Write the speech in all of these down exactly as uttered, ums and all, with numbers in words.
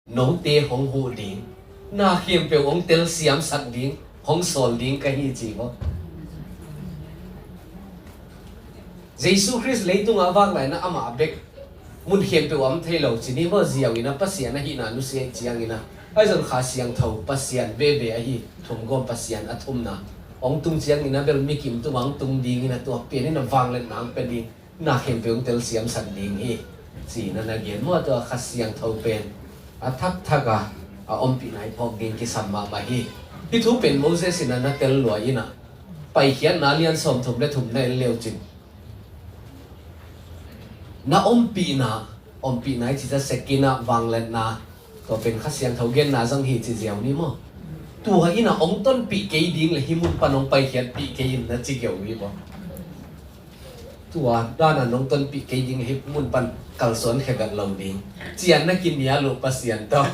Note hong huh ding, na khempeuh hong telsiamsak ding, hong sawl ding ka hi ci maw? Jesu Khrist leitungah a vak lai-in ah amah bek mun khempeuh a om thei lo ci ni maw, ziau in ah Pasian ahihna nusia ih ciangin ah. Ahi zong Kha Siangtho Pasian veve ahi, thumgawm Pasian a thumna hong tung ciangin ah bel mikim tungah hong tung dingin ah tua pen in ah vangliatna hong pia ding, na khempeuh hong telsiamsak ding hi, ci-in ah na gen maw? Tua Kha Siangtho pen a thakthak a, a ompihna i phawk ding kisam mahmah hi. Hih thu pen Moses in ah na tel lua in ah, Paikhiatna lian sawmthum le thum na en leu cin, na ompihna, ompihna i cih ciang Shekinah, vangliatna, tua pen Kha Siangtho genna zong hi ci ziau ni maw? Tua in ah hong tonpih kei ding le hih mun pan hong paikhiatpih kei in na ci keu hi maw? Tua dan a nong tonpih kei ding le hih mun pan kalsuan khe vet lo ding, ci-in ah na kinial uh Pasian tawh.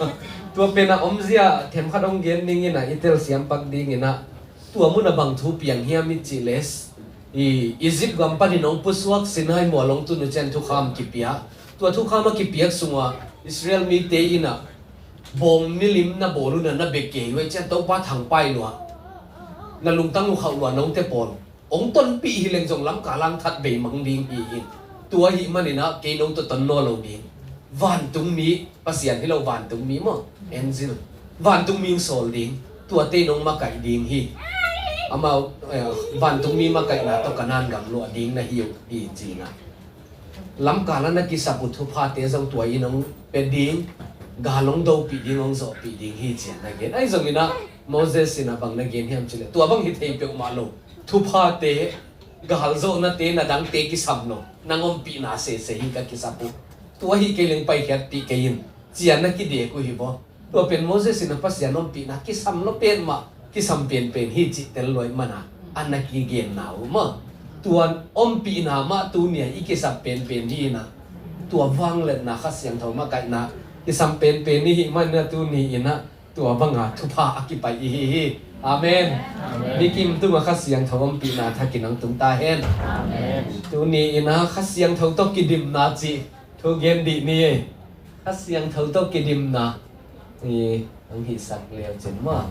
Tua pen a omzia themkhat hong gen dingin ah i telsiam pak dingin ah, tua mun ah bang thu piang hiam i cih leh, i Egypt gam panin hong pusuak Sinai mual hong tun uh ciang thukham kipia. Tua thukham a kipiak sungah Israel mite in ah bawng milim na bawl un ah na bia kei uh ahih ciang Topa thangpai lua, na lungtang uh khauh lua, note pawl hong tonpih hi leng zong lamkal ah hong that beimang ding hi hi. Tua ahih manin ah kei no tawh ton nawn lo ding. Vantungmi, Pasian hi lo, vantungmi maw, angel, vantungmi hong sawl ding. Tuate nong makaih ding hi. Amau, eh, vantungmi makaihna tawh Kanaan gam luah ding na hi uh hi, ci-in ah. Lamkal ah na kisap uh thuphate zong tua in hong pia ding, gal hong dopih ding, hong zawhpih ding hi, ci-in ah na gen. Ahi zongin ah Moses in ah bang na gen hiam cih leh, tua bang hi thei peuhmah lo, thuphate, galzawhnate, na dangte kisam lo, nang ompihna sese hi ka kisap uh. Tua hi kei leng paikhiatpih kei in, ci-in ah na kidek uh hi maw? Tua pen Moses in ah Pasian ompihna kisam lo petmah, kisam penpen hi cih tel lua ahih manin ah a na kigenna uh maw? Tua ompihna mah tuni-a i kisap penpen hi in ah, tua vangliatna, Kha Siangtho makaihna kisam penpen i hih manin ah tuni in ah tua banga thupha a kipai i hi hi. Amen. Amen. Mikim tungah Kha Siangtho ompihna thakin hong tung ta hen. Amen. Tuni in ah Kha Siangtho tawh kidimna cih thu gen dih ni. Kha Siangtho tawh kidimna. Ni, hong hihsak leu cin maw?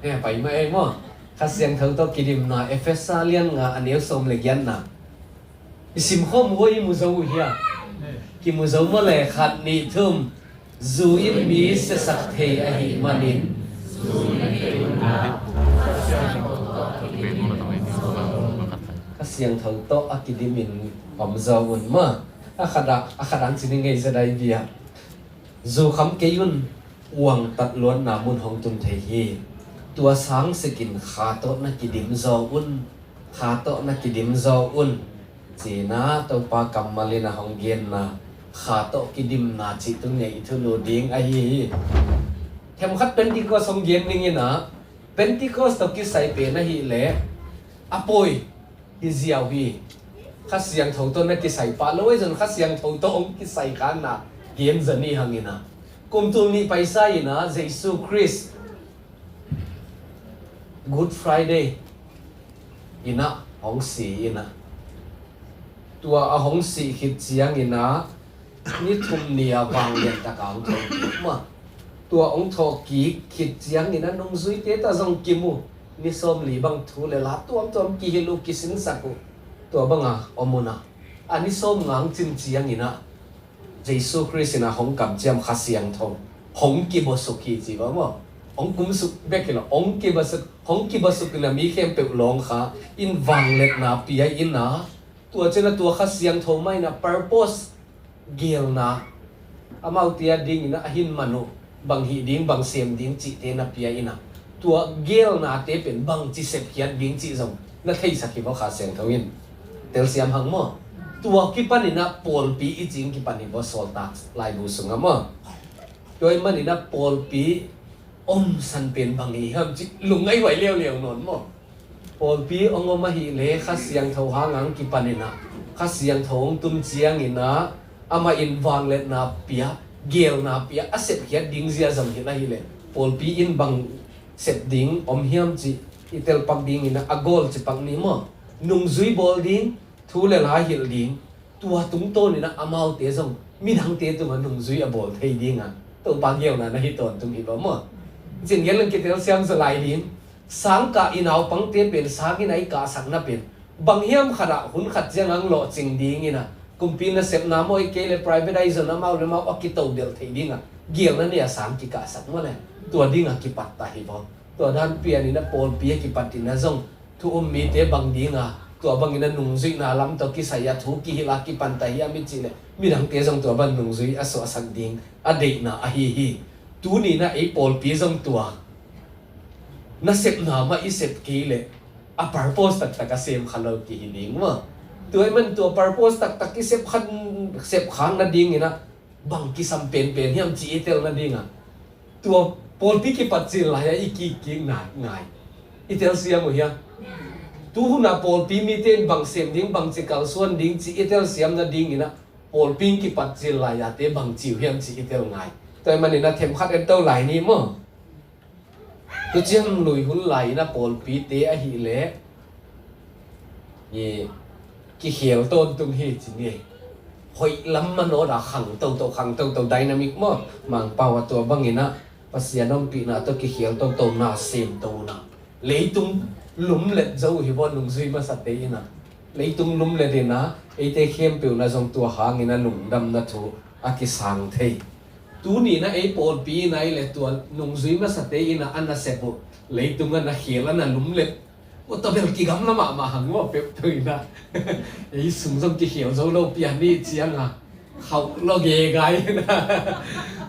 He, pai mah ei maw? Kha Siangtho tawh kidimna, Efesa lian nga a neu sawm le giatna. I simkhawm uh, i mu zo uh hia? Kimu zo maw le, khat, nih, thum. Zu in mi siasak thei ahih manin. Kha Siangtho tawh a kidimin om zo un maw? A khat ah, a khat ah ci ni, ngei zia dai bia. Zu kham kei un, uangtat luatna mun hong tun thei hi. Tua sang sikin Kha tawh na kidim zaw un, Kha tawh na kidim zaw un, ci-in ah Topa kammal in ah hong genna, Kha tawh kidimna cih tuni-a i thulu ding ahi hi. Themkhat Pentecost hong gen dingin ah, Pentecost tawh kisai pen ahih leh a pawi hi ziau hi. Kha Siangtho tawh na kisai pah lo, ahi zong Kha Siangtho tawh hong kisai kha na gen zaw ni hang in ah. Kum tul nih paisa in ah Jesu Khrist Good Friday in ah hong si in ah. Tua a hong sih khit ciangin ah ni thum ni-a vanglian takin hong thawh kik maw? Tua hong thawh kik khit ciangin ah nungzuite tawh zong kimu. Ni sawmli bang thu le la tuamtuam kihilh uh, kisinsak uh. Tua banga om un ah, a ni sawmnga hong cin ciangin ah Jesu Khrist in ah hong kamciam Kha Siangtho hong kibawsuk hi ci bang maw? Hong kumsuk bek hi lo, hong kibawsuk, hong kibawsuk in ah mi khempeuh lawng kha in vangliatna pia in ah, tua ciang ah tua Kha Siangtho mah in ah purpose, geelna, amaute a dingin ah a hin man uh, bang hih ding, bang sem ding cihte na pia in ah, tua geelnate pen bangci sepkhiat ding cih zong na theisak hi maw, Kha Siangtho in? Telsiam hang maw? Tua kipanin ah pawlpi i cih kipan hi maw, Sawltak laibu sungah maw? Tua ahih manin ah pawlpi omsan pen bang hi hiam cih lungngaih huai leuleu nawn maw? Pawlpi hong om ahih leh Kha Siangtho hangah hong kipanin ah, Kha Siangtho hong tun ciangin ah amah in vangliatna pia, geelna pia, a sepkhiat ding zia zong hilh ahih leh pawlpi in bang sep ding om hiam cih i telpak dingin a, a goal cipak ni maw? Nungzui bawl ding, thu le la hilh ding, tua tungtawnin a amaute zong midangte tungah nungzui a bawl thei dingah Topa geelna na hi tawntung hi lo maw? Cin gel in kitel siam zaw lai ding. Sangkah i naupangte pen sangin a i kahsakna pen bang hiam khatah hun khat ciang ang lawhcing dingin a, kumpi nasepna maw, i kei le private a i zon amau le mau a kitodelh theih dingah geelna nei a sang kikahsak maw le, tua dingah kipatta hi baw. Tua dan pianin a pawlpi a kipatin a zong thu um mite bang dinga tua bangin a nungzuihna lam tawh kisai a thu kihilh a kipanta hiam i cih leh midangte zong tua bang nungzui a suahsak ding a deihna ahi hi. Tuni in a ei pawlpi zong tua nasepna mah i sep kei leh a purpose taktak a sem kha lo kihi ding maw? Tua i man tua purpose taktak i sep khan, sep khang nadingin a bang kisam penpen hiam ci i tel nadingah tua pawlpi kipat cil lai-ah i kikkik nai ngai. I tel siam uh hiam? Tuhuna pawlpi mite in bang sem ding, bang ci kalsuan ding ci i tel siam nadingin a pawlpi in kipat cil lai-ah te bang ci uh hiam ci i tel ngai. Tua i manin a themkhat en to lai ni maw? Tuciang lui hun lai-in a pawlpite ahih leh i kikhel tawntung hi ci ni. Hoih lam manawt a khang toto, khang toto, dynamic maw? Mangpau a tua bangin a Pasian ompihna tawh kikhel toto na sem to na. Leitung lumlet zo hi baw nungzui masate in a. Leitung lumlet in a eite khempeuh na zong tua hangin a lungdamna thu a kisang thei. Tuni in a ei pawlpi in a i le tua nungzui masate in a a nasep uh leitung a na khel a na lumlet uh tabel kigamla mahmah hang maw peuh to in a. Ei sung zong kikhel zo lo pian ni ciang a khauh lo gegai in a.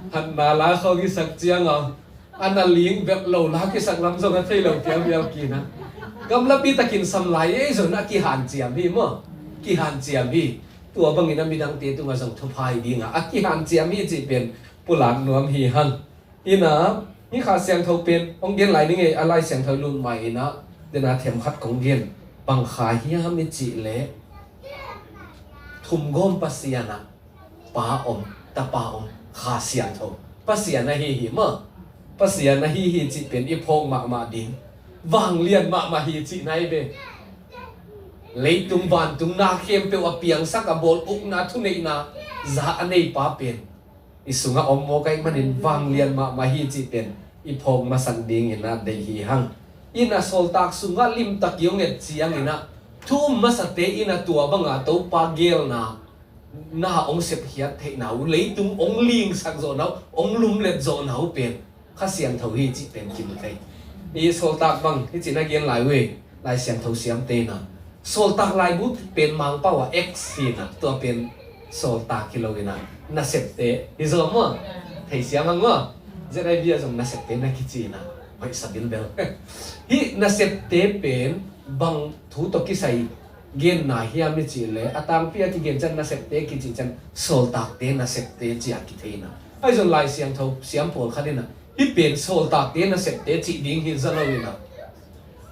Hatna la khawng i sak ciang a a na ling bek lo la kisak lam zong a thei lo pialpial kin a. Gamlapi takin sam lai ei zon a kihanciam hi maw? Kihanciam hi. Tua bangin a midangte tungah zong thupha hi dingah a kihanciam hi cih pen pulak nuam hi hang. Ina, hih Kha Siangtho pen hong gen lai ning ei, a Lai Siangtho lut mai ina, dena themkhat kong gen. Bang kha hiam i cih leh thumgawm Pasian ah Pa om, Tapa om, Kha Siangtho. Pasian ahi hi maw? Pasian ahi hi cih pen i phawk mahmah ding. Vanglian mahmah hi cih nai ve. Leitung vantung na khempeuh a piangsak a bawl ukna thuneihna za a nei pa pen i sungah om mawk ahih manin vanglian mahmah hi cih pen i phawk masak dingin a deih hi hang. Ina sawltak sungah limtak i hong et ciangin a thu um masate ina tua banga Topa geelna na hong sepkhiat theihna uh, leitung hong lingsak zawhna uh, hong lumlet zawhna uh pen Kha Siangtho hi cih pen kimu thei. I sawltak bang hi cih na gen lai uh e, Lai Siangtho siamte ina. Sawltak laibu pen Mangpau a X hi ina, tua pen sawltak hi lo ina, nasepte hi zaw maw? Thei siam hang maw? Z I V a zong nasepte na kici ina, hoih sabilbel. Hih nasepte pen bang thu tawh kisai genna hiam i cih leh a tangpi a kigen ciang nasepte kici ciang sawltakte nasepte ci a kithei ina. Ahi zong Lai Siangtho siam pawlkhat ina hih pen sawltakte nasepte cih ding hi za lo ina.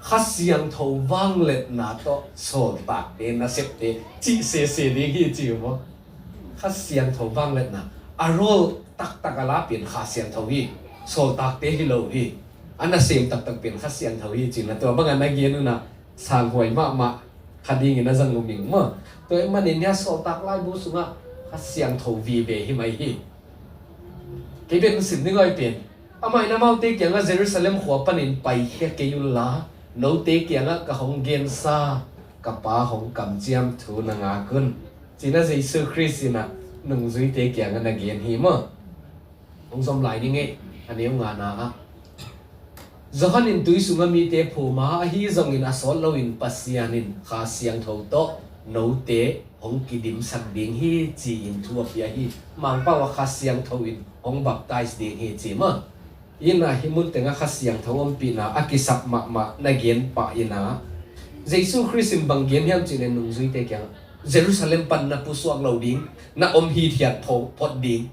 Kha Siangtho vangliatna tawh sawltakte nasepte cih sese ding hi ci uh maw? Kha Siangtho vangliatna a role taktak a la pen Kha Siangtho hi. Sawltakte hi lo hi. A nasem taktak pen Kha Siangtho hi ci ina tua banga na gen ina sanghuai mahmah kha dingin a zang uh ming maw? Tua ahih manin hia sawltak laibu sungah Kha Siangtho vive hi mai hi. Kei pen sim ding ahi pen amah in amaute kiangah Jerusalem khua panin paikhia kei unla note kiangah ka hong gensa ka Pa hong kamciam thu na ngak un. Ci ina Jesu Khrist ina nungzuite kiangah na gen hi maw? Hong zom lai ning ei, a neu ngana ah Johan in tui sungah mite phum a, ahi zongin a sawt loin Pasian in Kha Siangtho tawh note hong kidimsak ding hi ci-in thu a pia hi. Mangpau a Kha Siangtho in hong baptize ding hi ci maw? Ina hih mun tengah Kha Siangtho ompihna a kisap mahmah na gen pah ina Jesu Khrist in bang gen hiam cih leh nungzuite kiangah Jerusalem pan na pusuak lo ding, na om hithiat pho-, phot ding.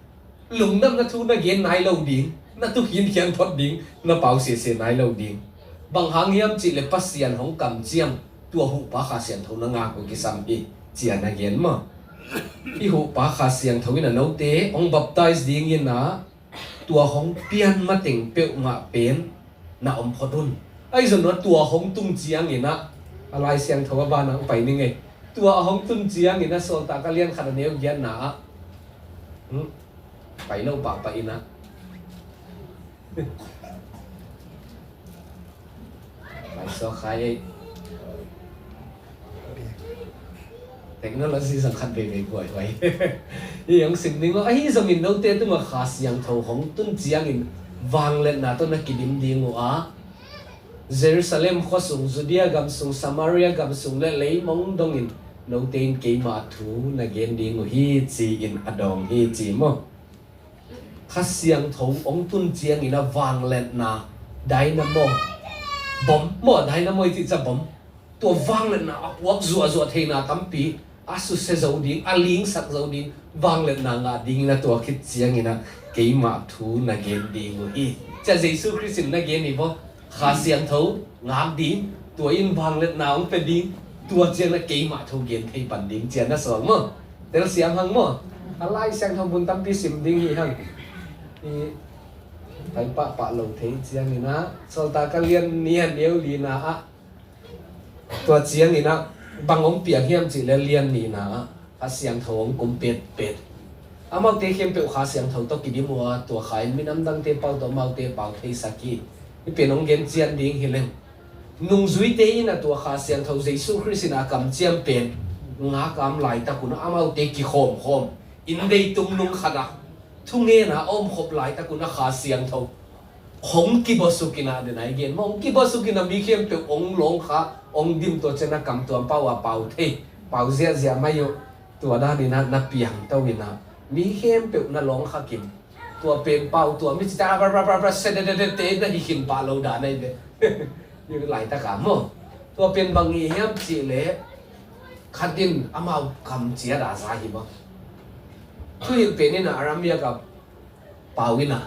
Lungdamna thu na gen nai lo ding, na tu khinkhian phot ding, na pau sese nai lo ding. Bang hang hiam cih leh Pasian hong kamciam tua huhpa Kha Siangtho na ngak uh kisam hi, ci a na gen maw? Hih huhpa Kha Siangtho in a note hong baptize dingin a tua hong pian mateng peuhmah pen na om phot un. Ahi zong tua hong tung ciangin ah, a Lai Siangtho a banah hong pai ning ei. Tua a hong tun ciangin ah, Sawltak a lian khat a neu giatna ah, hmm, pai lo pahpah in ah. Pai suak khai ei. Technology zong khat veivei guaihuai. Hi hong sim ding uh, ahi zongin note tungah Kha Siangtho hong tun ciangin vangliatna tawh na kidim ding uh a, Jerusalem khuasung, Judea gamsung, Samaria gamsung le leimong dongin note in keima thu na gen ding uh hi, ci-in a dawng hi, ci maw? Kha Siangtho hong tun ciangin a vangliatna dynamo, bom maw, dynamo i cih ca bom, tua vangliatna a puak zuahzuah theihna tampi a susia zo ding, a lingsak zo ding, vangliatna ngah dingin a tua khit ciangin a keima thu na gen ding uh hi. Cia Jesu Khrist in na gen hi maw? Kha Siangtho ngak ding, tua in vangliatna hong pia ding, tua ciang a keima thu gen thei pan ding, cia na sawl maw? Telsiam hang maw? A Lai Siangtho mun tampi sim ding hi hang. I pai pahpah lo thei ciangin a, Sawltak a lian nih a neu lina ah, tua ciangin ah bang hong piang hiam cih le lian nihna ah Kha Siangtho hong kum petpet. Amaute khempeuh Kha Siangtho tawh kidim uh a, tua Kha in minam dangte pau tawh amaute pau theisak hi. Hih pen hong gen cian ding hi leng, nungzuite in a tua Kha Siangtho Jesu Khrist in a kamciam pen ngak a om laitak un ah amaute kikhawmkhawm, inndei tungnung khat ah thungen a omkhop laitak un a Kha Siangtho hong kibawsuk in a, den a i gen maw, hong kibawsuk in a mi khempeuh hong lawngkha, hong dim, tua ciang a kam tuam pau a pau thei, pau ziahziah mai uh. Tua dan in a na piangto in a mi khempeuh na lawngkha kim. Tua pen pau, tua mi cita a bra bra bra bra se de de de te na hi khin pah lo dan a i ve. Ni laitak a maw? Tua pen bang hi hiam cih le, khat in amau kam ciat a za hi maw? Thuhilh pen in a Aramaic a pau in a,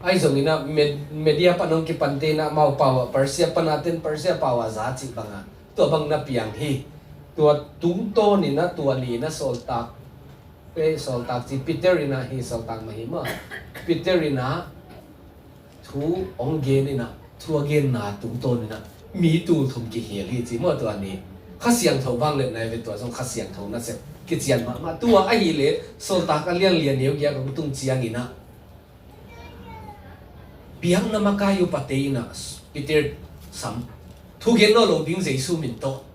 ahi zongin a Med-, Media pan hong kipante in a amau pau a, Persia pan a ten Persia pau a za cih bang a, tua bang na piang hi. Tua tungtawn in a tua ni in a Sawltak, eh, Sawltak ci Peter in a hi, Sawltak mah hi maw? Peter in a thu hong gen in a, thu a genna tungtawn in a mi tul thum kihel hi ci maw, tua ni. Kha Siangtho vangliatna i ve, tua zong Kha Siangtho nasep kician mahmah. Tua ahih leh Sawltak a lian li a neu giat hong tung ciangin a biakna makai upate in a Peter sam, thu gen nawn lo ding Jesu min tawh.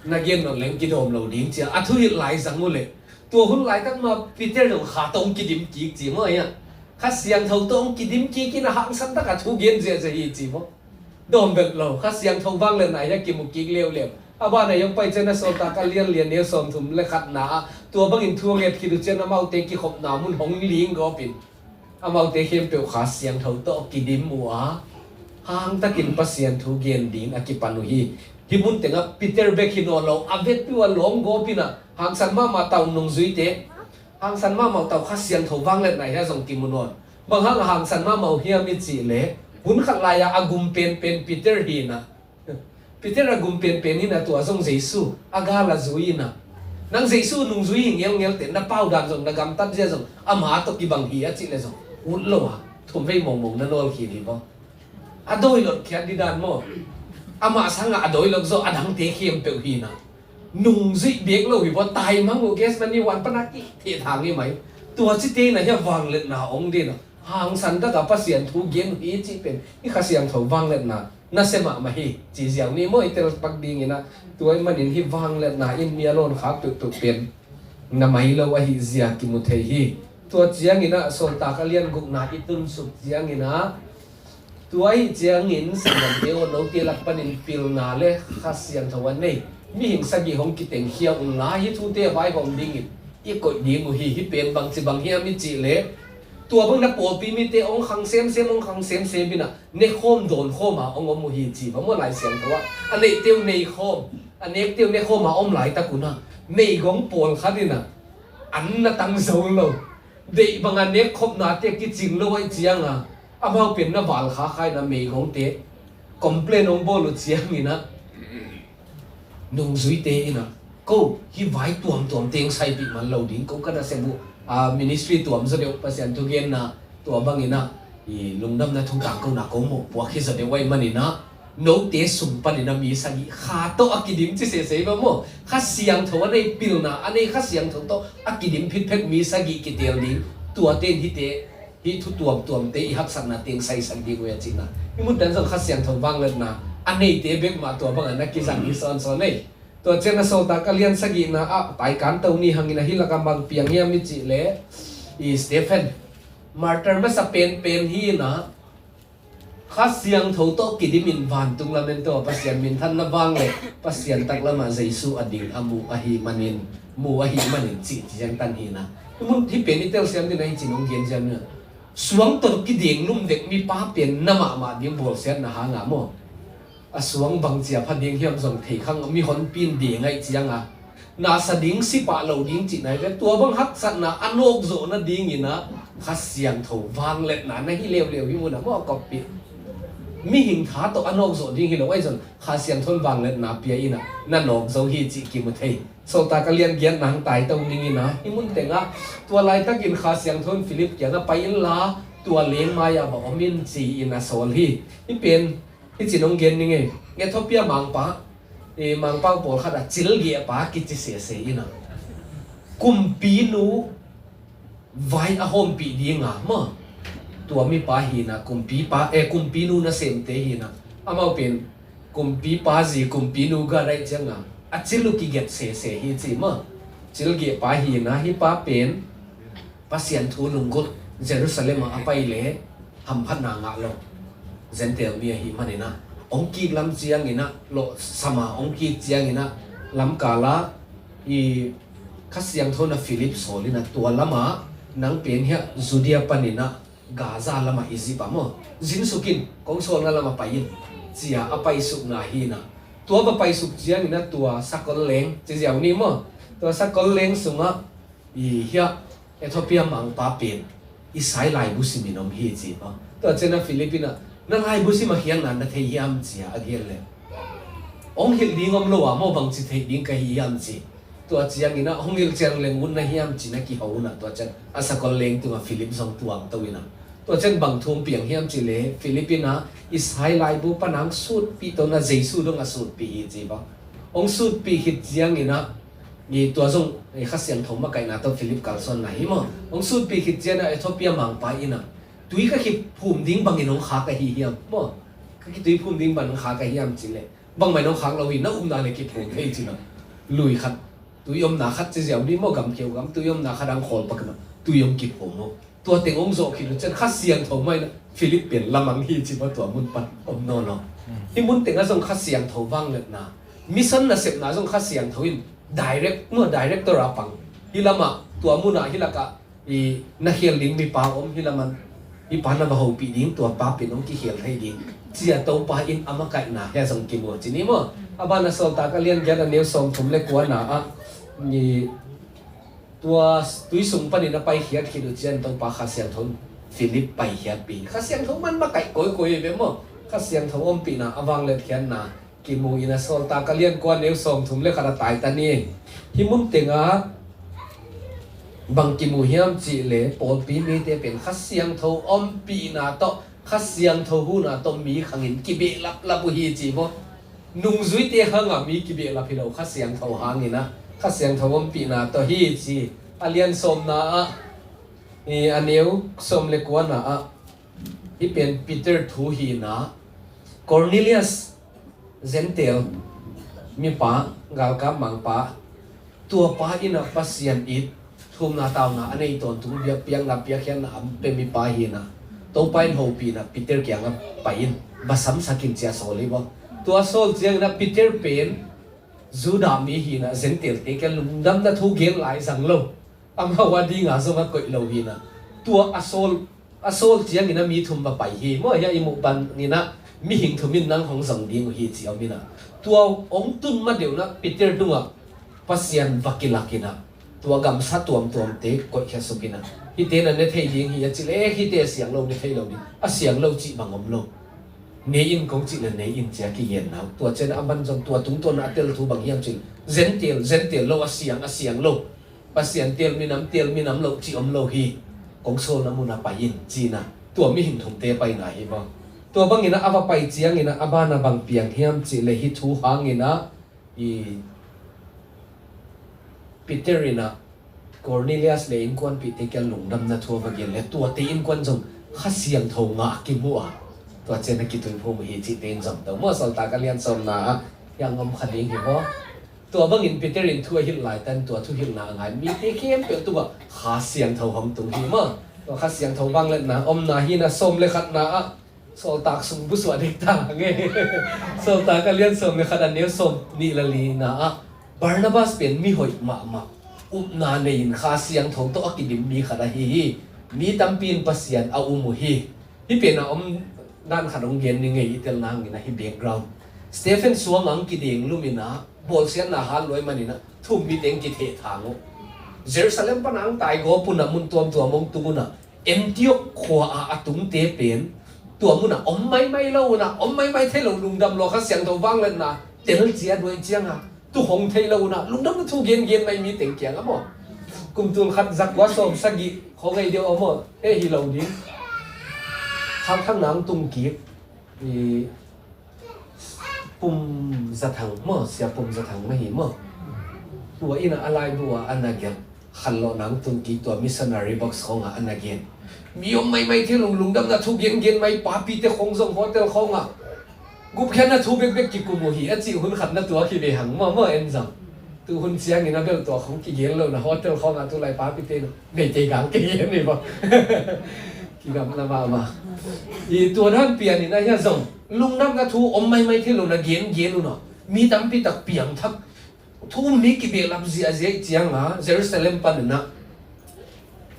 Na gen nawn leng kidawm lo ding cia a thuhilh lai zang uh leh, tua hun laitak mah Peter zong Kha tawh hong kidim kik ci maw, hiah? Kha Siangtho tawh hong kidim kik in a hangsan tak a thu gen ziahziah hi ci maw? Dawm bek lo, Kha Siangtho vangliatna hiah kimu kik leuleu. A ban a hong pai ciang a Sawltak a lian li a neu sawmthum le khatna ah tua bangin thu a nget khit uh ciang amaute kikhopna mun hong ling gawp in, amaute khempeuh Kha Siangtho tawh kidim uh a, hangtakin Pasian thu gen ding a kipan uh hi. Hih mun tengah Peter bek hi nawn lo, a vekpi uh a lawm gawp in a, hangsan mahmah tau nungzuite, hangsan mahmah tau Kha Siangtho vangliatna hiah zong kimu nawn. Bang hang a hangsan mahmah uh hiam i cih leh, hun khat lai-ah a gum penpen Peter hi in a, Peter a gum penpen hi in a, tua zong Jesu a gal a zui in a, nang Jesu nungzui hi ngelngel teh, na pau dan zong, na gamtat zia zong ama tawh kibang hi a cih leh zong, ut lo a thumvei mawngmawng na nawl khin hi maw? A dawi lotkhiat ding dan maw? Amah sangah a dawi lok zaw a dangte khempeuh hi in a, nungzuih bek lo hi maw? Taimang uh, Gethsemane huan pan a kithehthang hi mai. Tua cite in a hiah vangliatna hong ding a, hangsan tak a Pasian thu gen uh hi cih pen hih Kha Siangtho vangliatna nasia mahmah hi ci ziau ni maw, i tel pak ding in a. Tua ahih manin hih vangliatna in mi a lawn khak peuhpeuh pen na mai lo ahih zia kimu thei hi. Tua ciangin a Sawltak a lian gukna i tunsuk ciangin a, tua ahih ciangin sanggamte aw, note lak panin pilna le Kha Siangtho a nei mihing sagih hong kitengkhia unla, hih thute a vaihawm dingin i koih ding uh hi. Hih pen bangci bang hiam i cih leh, tua bang na pawlpi mite hong khang semsem, hong khang semsem in a, nekhawm dawnkhawm a hong om uh hi ci bang maw, Lai Siangtho ah? A neihte uh neikhawm, a nekte uh nekhawm a om laitak un a, meigong pawlkhat in a, an na tang zo lo, deih bang a nekkhopnate kicing lo ahih ciang a, amau pen na valkha kha in a, meigongte complain hong bawl uh ciangin a, nungzuite in a, ko hih vai tuamtuam teng saipih man lo ding, ko ka nasep uh, a, ministry tuam zaw deuh, Pasian thugenna tua bangin a, i lungdamna thutang kona ko mawhpuak hi zaw deuh ahih manin a, Note sung panin a mi sagih Kha tawh a kidim ci sese hi va maw. Kha Siangtho a nei pilna a nei Kha Siangtho tawh a kidim phitphet mi sagih kitel ding. Tuate in hihte, hih thu tuamtuamte i haksatna teng saisak ding uh hi a cihna. Hih mun tan zong Kha Siangtho vangliatna a neite bek mah tua bangah na kizang hi sawnsawn ei. Tua ciang a Sawltak a lian sagihna ah taikan to ni hangin a hih lakah bang piang hiam i cih leh, i Stephen, martyr masa penpen hi inah, Kha Siangtho tawh kidimin vantung lamen tawh Pasian minthanna vang le Pasian taklamah Jesu a ding a mu ahi manin, mu ahi manin cih ciangtan hi inah. Hih mun hih pen i telsiam ding a hi cin hong gen ciam inah. Suang tawh kideng lum dek mipa pen na mahmah ding bawlsiatna hanga maw. A suang bangcia pha ding hiam zong thei khang, mihonpi in deng aih cianga nasa ding, si pah lo ding cihna hi ve. Tua bang haksatna a nawkzawh nadingin ah Kha Siangtho vangliatna na hi leuleu hi mun a maw a koppih. Mihing tha tawh a nawkzawh ding hi lo ahi zong Kha Siangtho in vangliatna pia inah na nawk zo hi cih kimu thei. Sawltak a lian giatna hang tai to ning inah hih mun tengah tua laitakin Kha Siangtho in Philip kiangah pai inla tua leng mai-ah va om in ci-in a sawl hi. Hih pen hih cin hong gen ning ei. Ethiopia mangpa, eh, mangpa pawlkhat a cilgehpa kici sese inah kumpinu vai a hawmpih dinga maw. Tua mipa hi inah kumpipa, eh, kumpinu nasemte hi inah amau pen kumpipa zi kumpinu gadaih cianga a cil uh kiget sese hi ci maw. Cilgehpa hi inah hih pa pen Pasian thu lunggulh Jerusalem ah a pai le hamphatna ngah lo Gentile mi ahi manin ah, hong kik lam ciangin ah, lawhsam a hong kik ciangin ah, lamkal ah i Kha Siangtho in ah Philip sawl in ah, tua lamah nang pen hiah Judea panin ah Gaza lamah, Egypt ah maw, zingsuk in, kong sawlna lamah pai in, ci-a a paisukna hi in ah, tua va paisuk ciangin ah tua sakol leng ci ziau ni maw, tua sakol leng sungah i hiah Ethiopia mangpa pen Isai laibu simin om hi ci maw. Tua ciang a Philip in ah, na laibu sim a khialhna na thei hiam, ci-a a gen leh, hong hilh ding om lo a maw, bangci theih ding ka hi hiam, ci. Tua ciangin ah hong hilh ciang leng ut na hiam, ci-in a kiho in ah, tua ciang a sakol leng tungah Philip zong tuang to in ah, tua ciang bang thu hong piang hiam cih leh, Philip in ah Isai laibu pan a hong sutpih to in ah Jesu dong a sutpih hi ci maw. Hong sutpih khit ciangin ah, i tua zong, i Kha Siangtho makaihna tawh Philip kalsuanna hi maw. Hong sutpih khit ciangin ah Ethiopia mangpa in ah, tui ka kiphum ding bangin hong khak ahi hiam maw. Ka kitui phum ding bangin hong khak ahi hiam cih leh, bangmah in hong khak lo hi, na upna le kiphum thei, ci-in ah, lui khat, tui omna khat ci ziau ni maw, gamkeu gam tui omna khat a hong khawl pak in ah tui hong kiphum maw. Tua teng hong zawh khit uh ciang Kha Siangtho mah in ah Philip pen lamang hi ci maw, tua mun pan om nawn lo. Hih mun tengah zong Kha Siangtho vangliatna, mission nasepna zong Kha Siangtho in direct maw, director a pang. Hih lamah, tua munah, hih lakah i na khel ding mipa om, hih lamah hih pa na va hopih ding, tua pa pen hong kikhel thei ding, ci-a Topa in a makaihna hiah zong kimu ci ni maw. A ban a Sawltak a lian giat a neu sawmthum le kuana ah, i tua tui sung panin a paikhiat khit uh ciang Topa Kha Siangtho in Philip paikhiatpih. Kha Siangtho man makaih kawikawi hi ve maw. Kha Siangtho ompihna, a vangliatkhiatna kimu in ah, Sawltak a lian kua neu sawmthum le khat a tai ta ni. Hih mun tengah bang kimu hiam cih leh, pawlpi mite pen Kha Siangtho ompihna tawh, Kha Siangtho huhna tawh mi khangin kibehlaplap uh hi ci maw. Nungzuite hangah mi kibehlap hi lo, Kha Siangtho hangin ah, Kha Siangtho ompihna tawh hi ci. A lian sawmna ah, i a neu sawm le kuana ah, hih pen Peter thu hi in ah, Cornelius, Gentile mipa, galkap mangpa, tua pa in ah Pasian it, thumna tauna a nei tawntung, biakpiakna, piakkhiatna a pia mipa hi in ah, Topa in hopih in ah Peter kiangah pai in, va samsak in, ci-a sawl hi maw. Tua sawl ciangin ah Peter pen Judah mi hi in ah, Gentile-te kiang lungdamna thu gen lai zang lo, amau a dinga zong a koih lo hi in ah, tua a sawl, a sawl ciangin ah mi thum va pai hi maw. Hiah i muh bangin ah mihing thum in nang hong zong ding uh hi, ci om in ah, tua hong tun ma deuh in ah Peter tungah Pasian va kilak in ah, tua gamsa tuamtuamte koihkhia suk in ah, hihte na ne thei ding hi a cih leh, hihte a siang lo ne thei lo ding, a siang lo cih bang om lo. Ne in kong cih leh ne in, ci-a kigenna uh. Tua ciang a man zong tua tungtawn a a tel thu bang hiam cih leh, Gentile, Gentile lo, a siang, a siang lo. Pasian teel minam, teel minam lo cih om lo hi. Kong sawlna munah pai in, ci-in ah tua mihing thumte paina hi maw. Tua bangin ah a va pai ciangin ah a banah bang piang hiam cih leh hih thu hangin ah i Peter in ah Cornelius le innkuanpihte kiang lungdamna thu a va gen leh tuate innkuan zong Kha Siangtho ngah kimu a, tua ciang a kituiphum uh hi cihte in zong to maw. Sawltak a lian sawmna ah hiang om kha ding hi maw. Tua bangin Peter in thu a hilh laitak in tua thuhilhna a ngai mite khempeuh tungah Kha Siangtho hong tung hi maw. Tua Kha Siangtho vangliatna omna hi-in ah sawm le khatna ah Sawltak sung pusuah ding ta nge. Sawltak a lian sawm le khat a neu sawm nih le lina ah Barnabas pen mi hoih mahmah, upna nei-in Kha Siangtho tawh a kidim mi khat ahi hi. Mi tampi in Pasian a um uh hi. Hih pen a om dan khat hong gen ni ngei i telna hangin ah hih background. Stephen suang ah hong kideng lum in ah bawlsiatna hat lua ahih manin ah thu-um mite hong kithehthang uh. Jerusalem pan a hong taigawp un ah mun tuamtuam hong tung un ah Antiok khua ah a tungte pen tua munah om maimai lo unah, om maimai thei lo, lungdam lua, Kha Siangtho vangliatna tel ciat uh ahih ciangah tu hong thei lo unah lungdamna thu gengen mai mi teng kiangah maw. Kum tul khat za kua sawm sagih khawng ei deuh aw maw. Eh, hi lo ding. Khalthang nang tung kik. I Pum Za Thang maw, Sia Pum Za Thang mah hi maw. Tua in ah a laibu ah a na gen, khanlawh nang tun kik, tua missionary box khawngah a na gen. Mi om maimai thei lo, lungdamna thu gengen mai papite khawng zong hotel khawngah gupkhiatna thu bekbek kikum uh hi a cih hun khat na tuak hi ve hang maw, maw en zong. Tu hun ciangin a bel tua khawng kigen lo na hotel khawngah tulai papite in Meitei gang kigen hi maw. Kigamla mahmah. I tua dan pianin a hia zong lungdamna thu om maimai thei lo na gengen unah mi tampi tak piangthak, thu-um mi kibehlap ziahziah ahih ciangah Jerusalem panin ah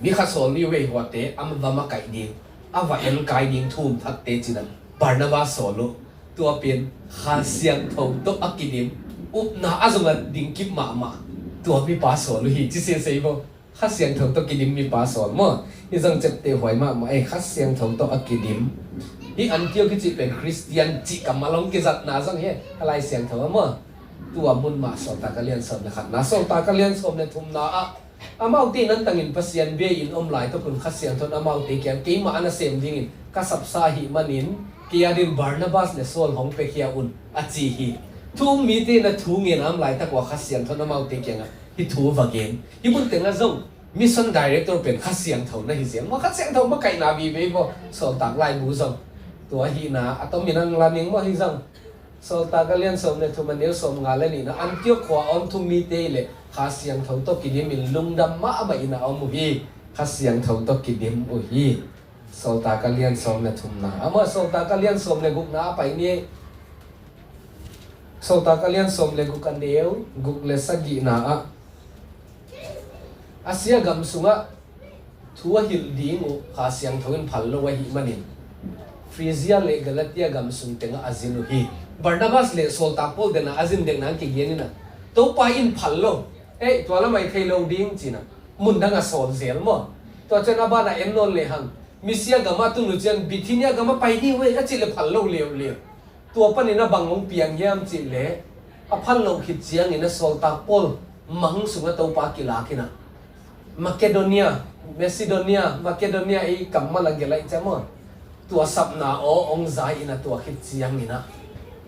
mi khat sawl ni vei huate a va makaih ding, a va enkai ding thu-um thakte cinah Barnabas sawl uh. Tua pen Kha Siangtho tawh a kidim, upna a zong a dingkip mahmah tua mipa sawl uh hi ci sesei bo. Kha Siangtho tawh kidim mipa sawl maw. Hih zong ciapteh huai mahmah ei, Kha Siangtho tawh a kidim. Hih Antiok i cih pen Khristian cih kammal hong kizatna zong hi a, Lai Siangtho ah maw. Tua mun mah Sawltak a lian sawm le khatna, Sawltak a lian sawm le thumna ah amaute in antangin Pasian bia-in om laitak un Kha Siangtho in amaute kiang keimah a nasem dingin ka sapsa ahih manin kei adin Barnabas le Saul hong piakhia un a ci hi. Thu-um mite in a thu ngen a om laitak uh a Kha Siangtho in amaute kiangah hih thu va gen. Hih mun tengah zong mission director pen Kha Siangtho na hi ziang maw, Kha Siangtho makaihna vive bo. Sawltak laibu zong tua ahihna a tomin ang la ning maw. Hih zong Sawltak a lian sawm le thum a neu sawmnga le nihna, Antiok khua a om thu-um mite le Kha Siangtho tawh kidimin lungdam mahmah in a om uh hi. Kha Siangtho tawh kidim uh hi. Sawltak a lian sawm le thumna, amah Sawltak a lian sawm le gukna a pai ni. Sawltak a lian sawm le guk a neu guk le sagihna ah Asia gam sungah thu a hilh ding uh Kha Siangtho in phal lo ahih manin Phrygia le Galatia gam sung tengah a zin uh hi. Barnabas le Sawltak Paul denah a zin dekna ang kigen inah Topa in phal lo, eh, tua lamah i thei lo ding cinah mun dang a sawl zel maw. Tua cian a banah en nawn lehang Misia gamah tun uh cian Bithynia gamah pai ding uh ei a cih le phal lo leuleu. Tua panin a bang hong piang hiam cih leh a phal loh khit ciangin a Sawltak Paul mang sungah Topa kilak inah Makedonia, Macedonia, Makedonia i kammal a gelh ahih ciang maw, tua sapna aw hong zai inah tua khit ciangin ah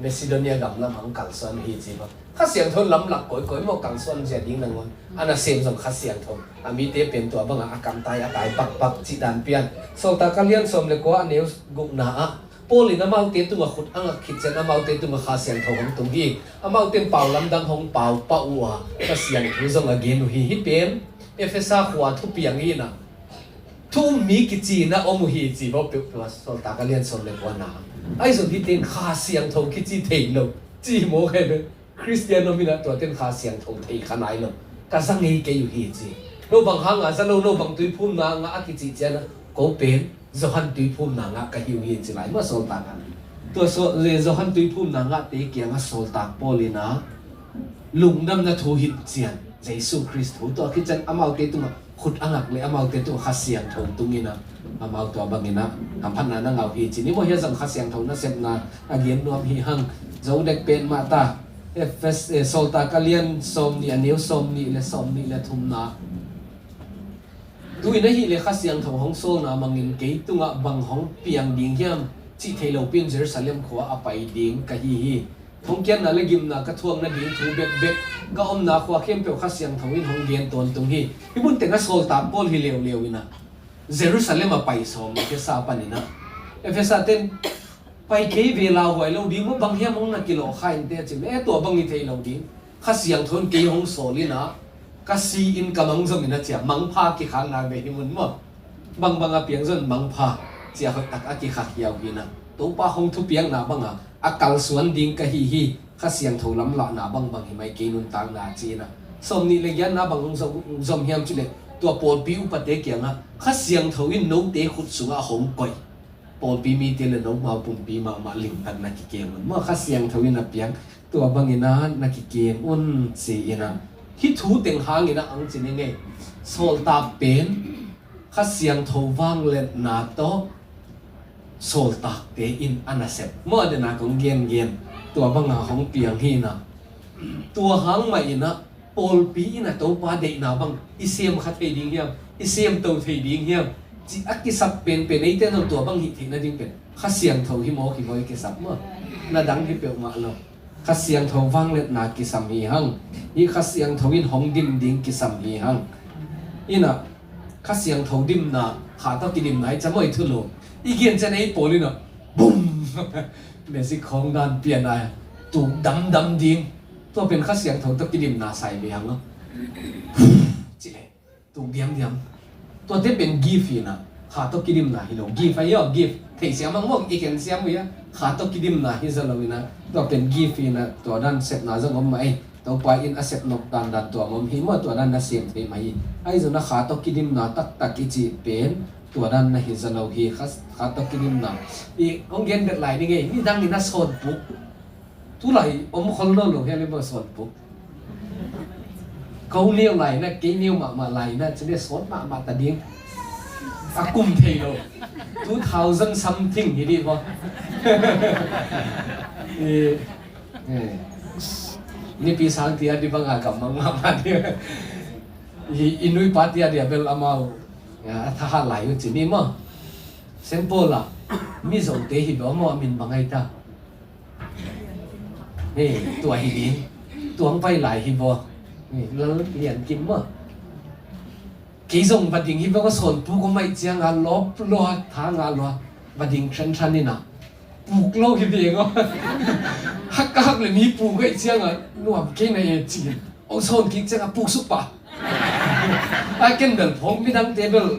Macedonia gam lamah hong kalsuan uh hi ci maw. Kha Siangtho in lamlak kawikawi maw, kalsuan zia ding nangawn a nasem zong Kha Siangtho. A mite pen tua bangah a kamtai a tai pakpak cih dan pian. Sawltak a lian sawm le kua a neu gukna ah Paul in amaute tungah khut a ngak khit cian amaute tungah Kha Siangtho hong tung hi. Amaute in pau lamdang hong pau pah uh a, Kha Siangtho zong a gen uh hi. Hih pen Efesa khua thupiang hi inah thu-um mi kici inah om uh hi ci bo peuhpeuh a Sawltak a lian sawm le kuana. Ahi zong hihte in Kha Siangtho kici thei lo ci maw khe be. Khristian om inah tuate in Kha Siangtho thei kha nai lo. Ka za ngei kei uh hi ci. No bang hanga za lo, no bang tuiphumna ngah a kicih cianah ko pen Johan tuiphumna ngah ka hi uh hi ci lai maw Sawltak ah. Tua Saw-, Johan tuiphumna ngahte kiangah Sawltak Paul inah lungdamna thu hilh cian Jesu Khrist thu tua khit cian amaute tungah khut a ngak le amaute tungah Kha Siangtho tung inah amau tua bang inah hamphatna na ngah uh hi ci ni maw. Hia zong Kha Siangtho nasepna a gen nuam hi hang. Zo dek pen mah ta. Efes, eh, Sawltak a lian sawm nih a neu sawm nih le sawm nih le thumna. Tu-in ahih leh Kha Siangtho hong sawlna mangin kei tungah bang hong piang ding hiam cih thei lopi in Jerusalem khua a pai ding ka hi hi. Thongkiatna le gimna ka thuak nading thu bekbek, ka omna khua khempeuh Kha Siangtho in hong gen tawntung hi. Hih mun teng a sawltak Paul hi leuleu in ah Jerusalem a pai sawm Efesa panin ah, Efesa ten pai kei ve, lauhuai lo ding maw, bang hiam hong na kilawh kha in teh a ci leh, tua bang hi thei lo ding. Kha Siangtho in kei hong sawl in ah, ka si in ka mang zom in ah, ci a, mangpha kikhakna ve hi mun maw. Bangbang a piang zong mangpha, ci a, hoihtak a kikhakhiau hi in ah, Topa hong thupiakna bang a a kalsuan ding ka hi hi. Kha Siangtho lamlahna bangbang hi mai kei nuntakna, ci in ah. Sawmnih le giatna bang hong zom, zom hiam cih leh, tua pawlpi upate kiangah Kha Siangtho in note khut sungah hong koih pawlpi mite le nomau pumpi mahmah limtak na kikem un maw, Kha Siangtho in a piang, tua bangin a na kikem un, ci in ah. Hih thu teng hangin ah ang ci ning ei. Sawltak pen Kha Siangtho vangliatna tawh sawltakte in a nasep maw, a dena kong gengen, tua banga hong piang hi in ah. Tua hang mah in ah pawlpi in a Topa deihna bang i sem kha thei ding hiam, i semto thei ding hiam, ci a kisap penpen, eite zong tua bang hih theih nading pen Kha Siangtho hi mawk hi maw i kisap maw. Na dang hi peuhmah lo. Kha Siangtho vangliatna kisam hi hang. Hih Kha Siangtho in hong dim ding kisam hi hang. In ah Kha Siangtho dimna, kha tawh kidimna i cam aw i thulu. I gen ciang ei pawl in ah bum, magic khawng dan pian a, tuk damdam ding. Tua pen Kha Siangtho tawh kidimna sai ve hang aw. Ci leh tuk diamdiam. Tuate pen gift hi in ah, kha tawh kidimna hi lo. Gift ahi aw, gift. Theisiam ang maw, i khen siam uh hia. Kha tawh kidimna hi zaw lo in ah, tua pen gift hi in ah, tua dan sepna zong om mah ei. Topa in a sep nop dandan tua om hi maw, tua dan na sem thei mah hi. Ahi zong a kha tawh kidimna taktak i cih pen tua dan na hi zaw lo hi. Kha, kha tawh kidimna i hong gen bet lai ding ei. Midang in a sawnpuk, tulai om khol nawn lo hia le maw, sawnpuk. Ko neu lai na, kei neu mahmah lai na, ci leh sawt mahmah ta ding. A kum thei lo. Two thousand something hi dih maw. I, eh, Nipi Sang tia di banga gammang mahmah ding. I, i nuipa tia di a bel amau a thahat lai uh ci ni maw. Saint Paul ah Mizote hi bel amau a min bang ai ta. Hei, tua hi ding. Tuang pai lai hi baw. Hei, Lal Lian Kim maw. Kei zong va ding hi baw, ka sawnpuk om ahih ciangin lawp lua, tha ngah lua. Va ding thranthran in ah. Puk lo hi veng aw. Hak ka hak le mi puk ahih ciangin nuam kei na e ci. Hong sawn kik ciangin puk suk pah. A ken bel phawk, midangte bel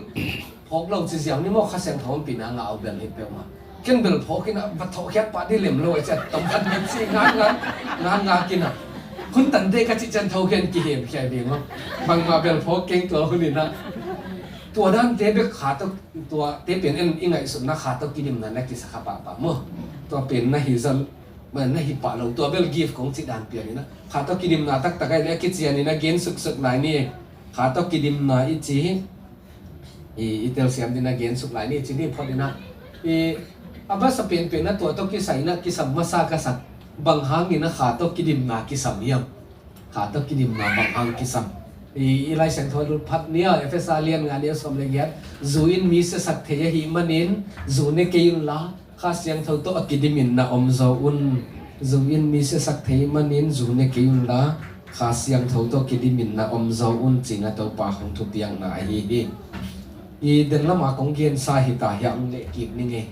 phawk lo ci ziau ni maw, Kha Siangtho ompihna ngah uh bel hi peuhmah. Ken bel phawk in ah va thawhkhiat pah dih lem lo a ci a, tom khat met ci ngakngak, ngakngak in ah. Hun tante ka cih ciang thokhian kihemkhia hi veng aw. Bangmah bel phawk keng tua hun in ah. Tua dante bek kha tawh, tuate pen en i ngaihsutna kha tawh kidimna na kisa kha pahpah maw. Tua pen na hi zan, na hi pah lo, tua bel gift kong cih dan pian in ah. Kha tawh kidimna taktak ahih leh a kician in ah gen suksuk lai ni. Kha tawh kidimna i ci hi. I, i telsiam ding a gen suk lai ni ci ni phot in ah. I, a basa penpen a tua tawh kisai in ah kisam masa ka sak. Bang hangin a kha tawh kidimna kisam hiam? Kha tawh kidimna bang hang kisam? I, i Lai Siangtho lut phat ni a, Efesa lian nga, neu sawm le giat. Zu in mi siasak thei ahih manin zu ne kei unla, Kha Siangtho tawh a kidimin na om zo un. Zu in mi siasak thei manin zu ne kei unla, Kha Siangtho tawh kidimin na om zo un, ci-in a Topa hong thupiakna ahi hi. I den lama kong gensa hi ta hi a, hong leh kik ning ei.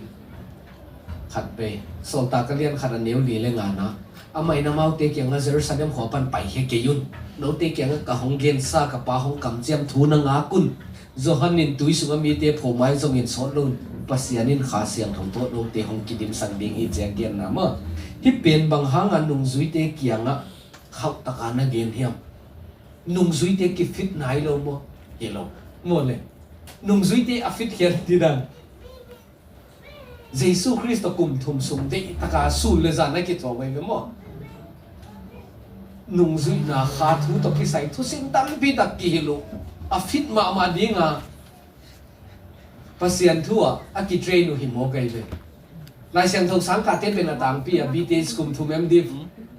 Khat vei, Sawltak a lian khat a neu li le nga na, amah in amaute kiangah Jerusalem khua pan paikhia kei un. Note kiangah ka hong gensa ka Pa hong kamciam thu na ngak un. Johan in tui sungah mite phuah mai zongin sawt lo un, Pasian in Kha Siangtho tawh note hong kidimsak ding hi, ci a genna maw. Hih pen bang hanga nungzuite kiangah khauhtaka na gen hiam? Nungzuite kifit nai lo maw? Hi lo. Maw le. Nungzuite a fit khiat ding dan. Jesu Khrist tawh kum thum sung deihtaka sun le zan a kithuah veve maw? Nungzuihna kha thu tawh kisai thusim tampi tak kihilh uh. A fit mahmah dinga Pasian thu ah a kitrain uh hi maw kei ve. Lai Siangtho sangkahte pen a tangpi a, B Th kum thum M.Div,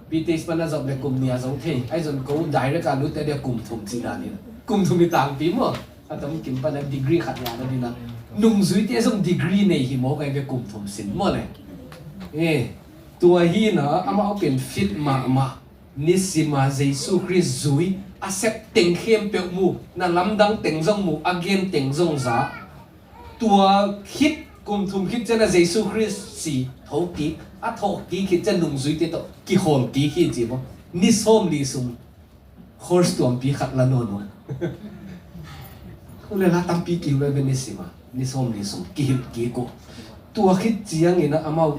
B Th pan a zop le kum nih a zong thei. Ahi zong ko direct a lutte dia kum thum cih dan in. Kum thum hi tangpi maw? A tamkim pana degree khat ngah nadinga nungzuite zong degree nei hi mawk ahi ve, kum thum sin maw le. Eh, tua hi na amau pen fit mahmah. Nisima Jesu Khrist zui a sep teng khempeuh mu, na lamdang teng zong mu, a gen teng zong za. Tua khit kum thum khit ciana Jesu Khrist si thokik, a thawhkik khit cian nungzuite tawh kihawlkik hi ci maw. Ni sawm li sung course tuampi khat la nawn uh. Ule la tampi kihilh ve, nisima ni sawm li sung kihilh kik uh. Tua khit ciangin a amau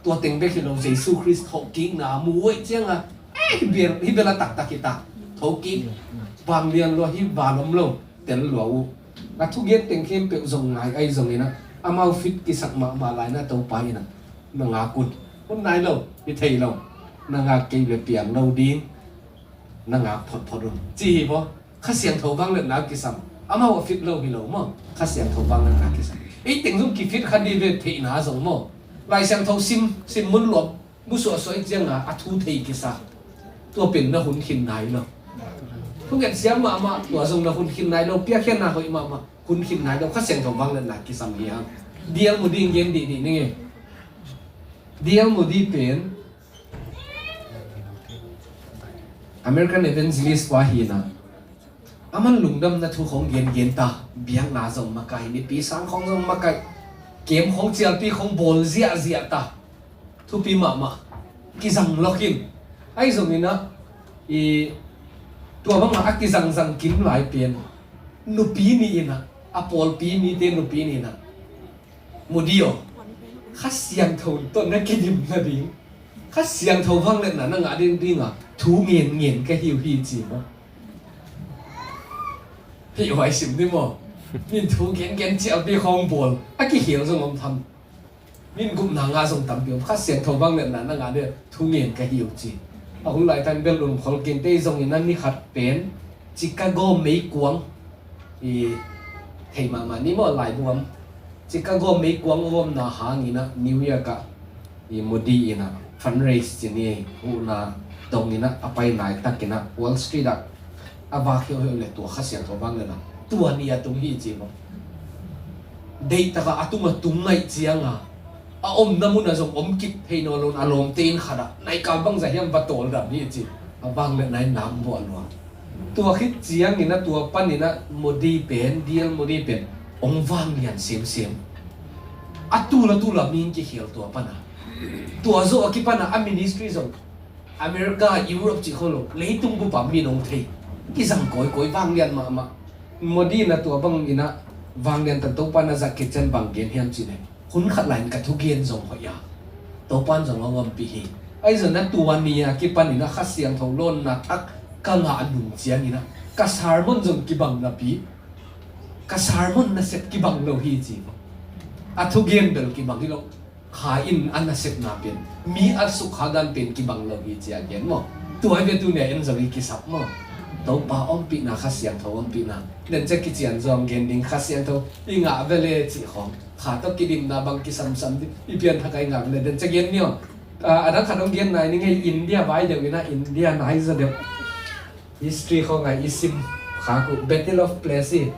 tua teng bek hi lo, Jesu Khrist thawhkikna mu uh cianga, eh, hi bel, hi bel a taktak hi ta. Thokik, vanglian lua hi, val om lo, tel lua uh. A thugen teng khempeuh zong ngai ahi zongin a amau fit kisak mahmah lai na Topa in a, na ngak un. Hun nai lo, hi thei lo. Na ngak kei le piang lo ding. Na ngak photphot un ci hi baw. Kha Siangtho vangliatna kisam. Amau a fit lo hi lo maw. Kha Siangtho vangliatna kisam. Ei teng zong kifit kha di ve theihna zong maw. Lai Siangtho sim, sim mun luam, musuahsuah i cianga a thu thei kisa. Tua pen na hun khin nai lo. Thunget siam mahmah, tua zong na hun khin nai lo. Piakkhiatna hoih mahmah, hun khin nai lo. Kha Siangtho vangliatna kisam hi hang. Dial mu ding gen dihdih ning e. Dial mu di pen American evangelist pa hi na. Aman lungdamna thu khong gengen ta, biakna zong makai, mipi sang khong zong makai, kem khong cialpi khong bawl ziahziah ta. Thupi mahmah. Kizang lawkin. Ahi zongin a, i, tua bangah a kizangzang kim lai pian nupi ni in a, a pawlpi mite nupi ni in a, Modi aw, Kha Siangtho tawh na kidim nading, Kha Siangtho vangliatna na ngah ding dinga thu ngen ngen ka hi uh hi ci maw. Hih huai sim ni maw. Min thu ngen ngen cialpi khawng bawl a kikhial zong om tham. Min gupna ngah zong tampi om. Kha Siangtho vangliatna na ngah ding thu ngen ka hi uh ci. A hun laitan bel lungkhol kinte zongin a ni khat pen Chicago meikuang i thei mahmah ni maw, laibuam. Chicago meikuang a omna hangin a New York ah i Modi in a fundraise ci ni, huhna dongin a a pai nai takin a Wall Street ah a vak heuheu le tua Kha Siangtho vangliatna tua ni a tung hi ci maw. Deihtakah a tung a tung ngaih cianga a omna munah zong om kip thei nawn lo in a lawmte inn khatah naikal bangzah hiam va tawldam hi ci. A vangliatna in nam buah lua. Tua khit ciangin a tua panin a Modi pen, D L Modi pen hong vanglian semsem. A tul a tul a mi hong kikhial tua pana. Tua zawh a kipana a ministry zong America, Europe cih kholo leitung bupa mi hong thei. Kizang kawikawi, vanglian mahmah. Modi in a tua bangin a vanglian tan Topa na zak khit cian bang gen hiam cih leh, hun khat lai-in ka thugen zong hoih a, Topa in zong hong ompih hi. Ahi zongin a tua ni a kipanin a Kha Siangtho lawnna thak ka ngah nung ciangin a ka sermon zong kibang napi, ka sermon nasep kibang lo hi ci. A thugen bel kibang hi lo. Kha in a nasepna pen, mi a sukha dan pen kibang lo hi ci a gen maw. Tua hi ve, tuni a en zong i kisap maw. Topa ompihna, Kha Siangtho ompihna. Den ciang kician zawng gen ding, Kha Siangtho i ngah ve le cih khawng. Kha tawh kidimna bang kisamsam ding, i pianthak a i ngah ve le. Den ciang gen ni aw. Ah, a dang khat hong gen nai ning ei, India vai deuh in a, India nai zaw deuh. History khawng a i sim khak uh, Battle of Plassey.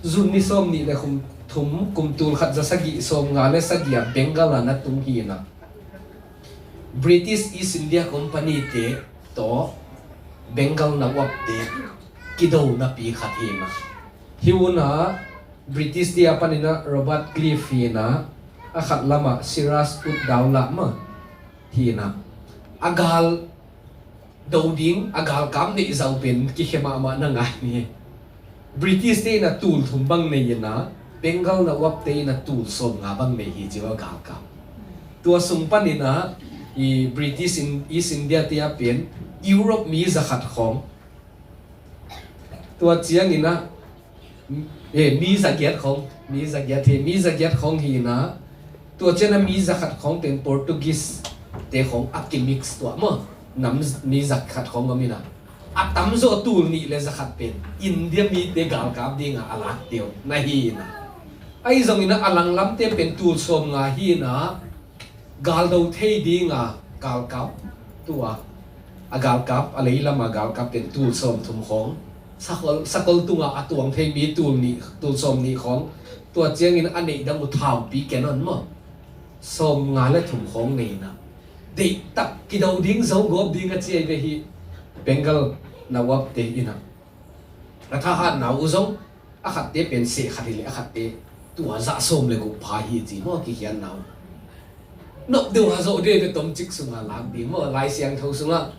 June ni sawm nih le kum thum, kum tul khat za sagih sawm nga le sagih a Bengal ah na tung hi na. British East India Company te tawh Bengal Nawab te kido napi khat hi na. Hi un a British te a panin a Robert Clive hi na, a khat lamah Siraj ud Daulah mah hi na. A gal do ding, a galkap neih zau pen kikhia mahmah na ngai ni. British te in a tul thum bang nei in a, Bengal Nawab te in a tul sawm nga bang nei hi ci a galkap. Tua sung panin a, i British in East India te a pen Europe mi za khat khawng. Tua ciangin a, eh, mi za giat khawng, mi za giat hi, mi za giat khawng hi na. Tua ciang a mi za khat khawng pen Portuguese te khawng a kimix tua maw. Nam mi za khat khawng om in a. A tamzaw tul nih le za khat pen India mite galkap dinga a lak teuh na hi na. Ahi zongin a, a langlam te pen tul sawm nga hi na. Galdo thei dinga galkap tua, a galkap, a leilam a galkap pen tul sawm thum khawng. Sakol, sakol tungah a tuang thei mi tul nih, tul sawm nih khawng, tua ciangin a neih dang uh thaupi ken on maw, sawm nga le thum khawng nei in ah, deihtak kido ding, zo gawp ding a ci ai ve hi. Bengal Nawab te in ah, a thahatna uh zong, a khatte pen seh khat hi leh a khatte tua zah sawm le guk pha hi ci maw, kikhiatna uh. Nop deuh a zawh deuh ve, tomcik sungah lak ding maw, Lai Siangtho sungah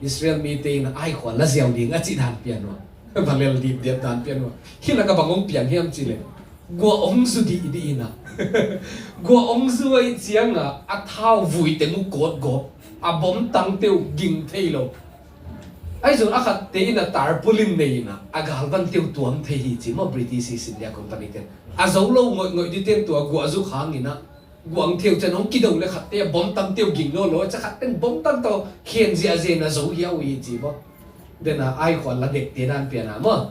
Israel mite in ah ai khua la ziau ding a cih dan pian uh a, va lel dipdiap dan pian uh a. Hi lak a bang hong piang hiam cih leh, guah hong zu dihdih in ah, guah hong zu ahih ciangah a thau vui teng uh kawt gawp, a bomtang te uh ging thei lo. Ahi zong a khatte in ah tarpaulin nei in ah, a galvan te uh tuam thei hi ci maw, British East India Company ten. A zo lo ngoihngoih ding ten tua guah zu khang in ah, guang thei uh ciang hong kido le khatte a bomtang te uh ging lo lo, a ca khat ten bomtang tawh khen ziahziah in a zo hiau uh hi ci maw. Den a ai khua la dekte dan pian ah maw.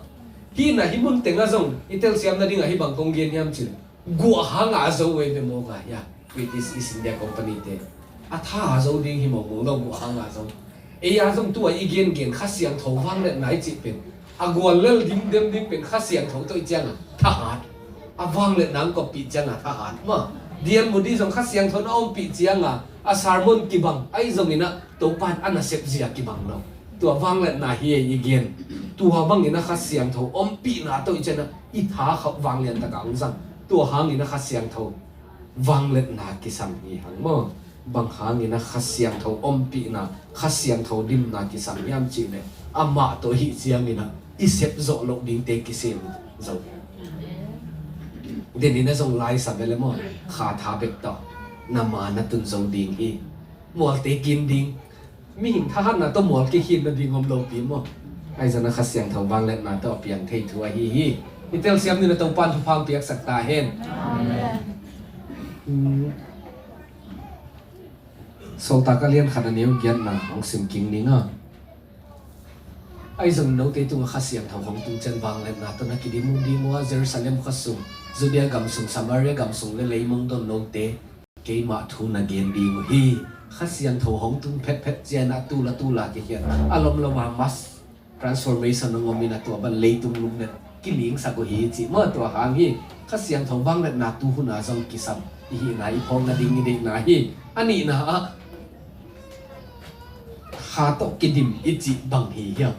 Hi in ah hih mun teng ah zong i telsiam nading ah hih bang kong gen hiam cih leh, guah hangah a zo uh ei ve maw ka hia, British East India Company te. A tha a zo ding hi mawkmawk lo, guah hangah a zo. Ei a zong tua i gengen Kha Siangtho vangliatna i cih pen, a guallel dimdem ding pen Kha Siangtho tawh i ciangah thahat, a vangliatna hong koppih ciangah thahat maw. D L Moody zong Kha Siangtho na ompih ciangah a sermon kibang, ahi zongin ah Topa in a nasep zia kibang lo. Tua vangliatna hi ei i gen. Tua bangin ah Kha Siangtho ompihna tawh i ciangah i tha khauh vanglian takah hong zang. Tua hangin ah Kha Siangtho vangliatna kisam hi hang maw. Bang hangin ah Kha Siangtho ompihna, Kha Siangtho dimna kisam hiam cih leh, amah tawh ahih ciangin ah i sep zawh loh dingte kisem zo. Den in ah zong lai sa ve le maw, kha tha bek tawh na ma na tun zo ding hi. Mualte kin ding, mihing thahatna tawh mual kikhin nading om lopi maw. Ahi zong ah Kha Siangtho vangliatna tawh a piang thei thu ahi hi. I telsiam ding ah Topa in thupha hong piaksak ta hen. Amen. Hmm. Sawltak a lian khat a neu giatna hong sim kik ning a. Ahi zong note tungah Kha Siangtho hong tung ciang vangliatna tawh na kidim uh ding uh a, Jerusalem khuasung, Judea gamsung, Samaria gamsung le leimong don note, keimah thu na gen ding uh hi. Kha Siangtho hong tung phetphet ciang a tul a tul a kikhiat, a lomlom a mass transformation hong om in a, tua ban leitung lunglet kilingsak uh hi cih maw. Tua hang hi Kha Siangtho vangliatna tu hun a zong kisam i hihna i phawk nading i deihna hi. A nihna ah, kha tawh kidim i cih bang hi hiam?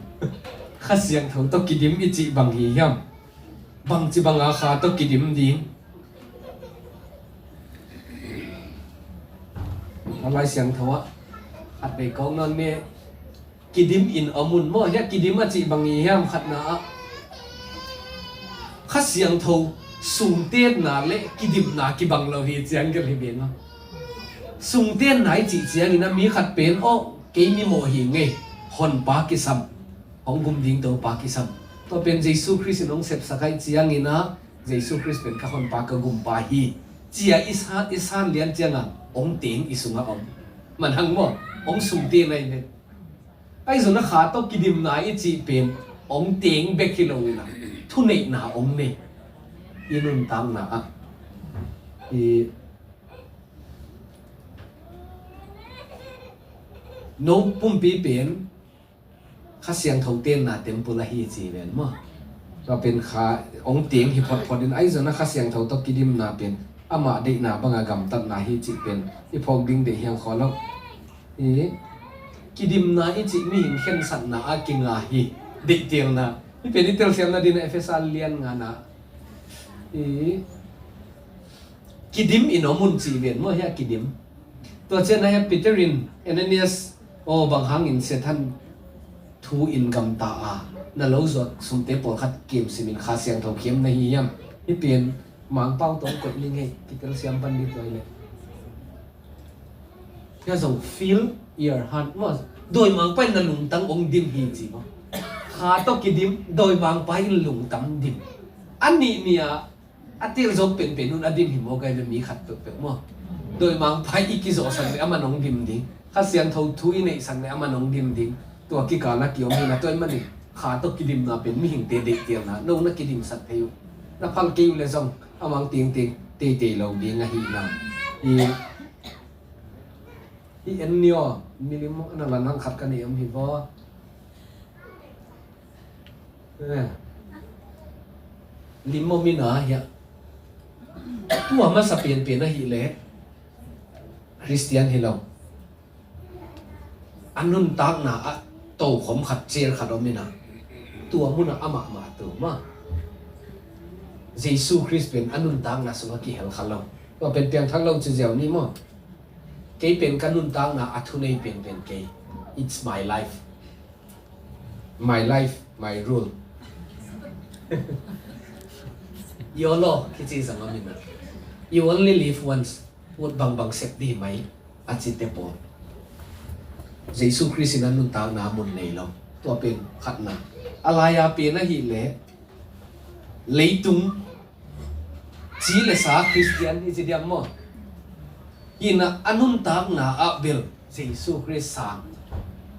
Kha Siangtho tawh kidim i cih bang hi hiam? Bangci banga kha tawh kidim ding? A Lai Siangtho ah khat vei kawk nawn ni. Kidim in om un maw. Hia kidim a cih bang hi hiam? Khatna ah, Kha Siangtho sungtenna le kidimna kibang lo hi ciang gelh hi beng a. Sungtenna i cih ciangin a mi khat pen, aw, kei mi mawh hi ngei, honpa kisam, hong gum ding Topa kisam. Tua pen Jesu Khrist in hong sepsak ahih ciangin a, Jesu Khrist pen ka honpa ka gumpa hi, ci-a i sa, i san lian ciangah hong teng i sungah om. Manhang maw, hong sungten ahi ve. Ahi zong a kha tawh kidimna i cih pen hong teng bek hi lo in a, thuneihna hong nei. I nuntakna ah i no pumpi pen Kha Siangtho tenna temple ahi ci ven maw. Tua pen kha hong teng hi photphot in, ahi zong a Kha Siangtho tawh kidimna pen amah deihna banga gamtatna hi cih pen i phawk ding deih hiam khua lo. I kidimna i cih mihing khensatna a kinga hi. Deihtelna hi pen i telsiamna ding a Efesa lian ngana i kidim in om un ci ven maw, hia kidim. Tua ciang a hia Peter in Ananias, aw, bang hangin Satan thu in gamta a, na lo zuak sumte pawlkhat kiim simin Kha Siangtho khiam na hi hiam? Hi pen Mangpau tawh koih ning hei, kitel siam pan ding tua hi leh. Hia zong feel your heart maw. Dawimangpa in na lungtang hong dim hi ci maw. Kha tawh kidim, dawimangpa in lungtang dim. A nih nih a, a tel zo penpen un a dim hi maw, kai ve mi khat peuhpeuh maw. Dawimangpa i kizawhsak le aman hong dim ding. Kha Siangtho thu i neihsak le aman hong dim ding. Tua kikal a kiom hi na, tua i manin kha tawh kidimna pen mihingte deihtelna, no na kidimsak thei uh. Na phal kei uh le zong amang tiengtieng teitei lo ding ahihna. I, i en ni aw, milim aw, na lan hang khat ka nei om hi vaw. Eh. Lim om ina hiah. Tua masa pianpian ahih leh Khristian hi lo. A nuntakna ah tokhom khat, chair khat om ina, tua munah amah mah tu mah. Jesu Khrist pen a nuntakna sungah kihel kha lo. Tua pen piangthak lo ci ziau ni maw. Kei pen ka nuntakna a thunei penpen kei. It's my life. My life, my rule. YOLO kici zang om ina. You only live once. Ut bangbang sep dih mai a cite pawl. Jesu Khrist in a nuntakna mun nei lo. Tua pen khatna. A lai-a pen ahih leh leitung ci le sa Khristian i ci diam maw? Hi ina a nuntakna ah bel Jesu Khrist sang.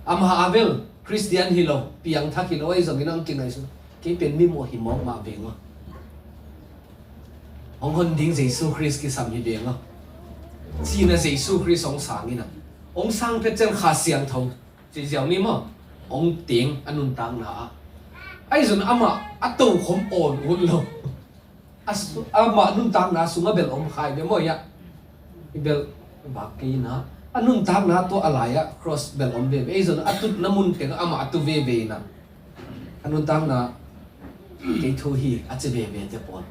Amah a bel Khristian hi lo, piangthak hi lo, ahi zongin ang kingaihsun. Kei pen mi mawh hi mawk mah veng aw. Hong hon ding Jesu Khrist kisam hi veng aw. Ci ina Jesu Khrist hong sang ina. Hong sang phet ciang Kha Siangtho ci ziau ni maw. Hong teng a nuntakna ah. Ahi zong amah a tokhom awn ut lo. A su-, amah nuntakna sungah bel om khai ve maw hiah. I bel bak kei ina. A nuntakna tua a lai-ah cross bel om veve. Ei zong a tutna mun teng amah a tu veve ina. A nuntakna kei thu hi a ci veve te pawl.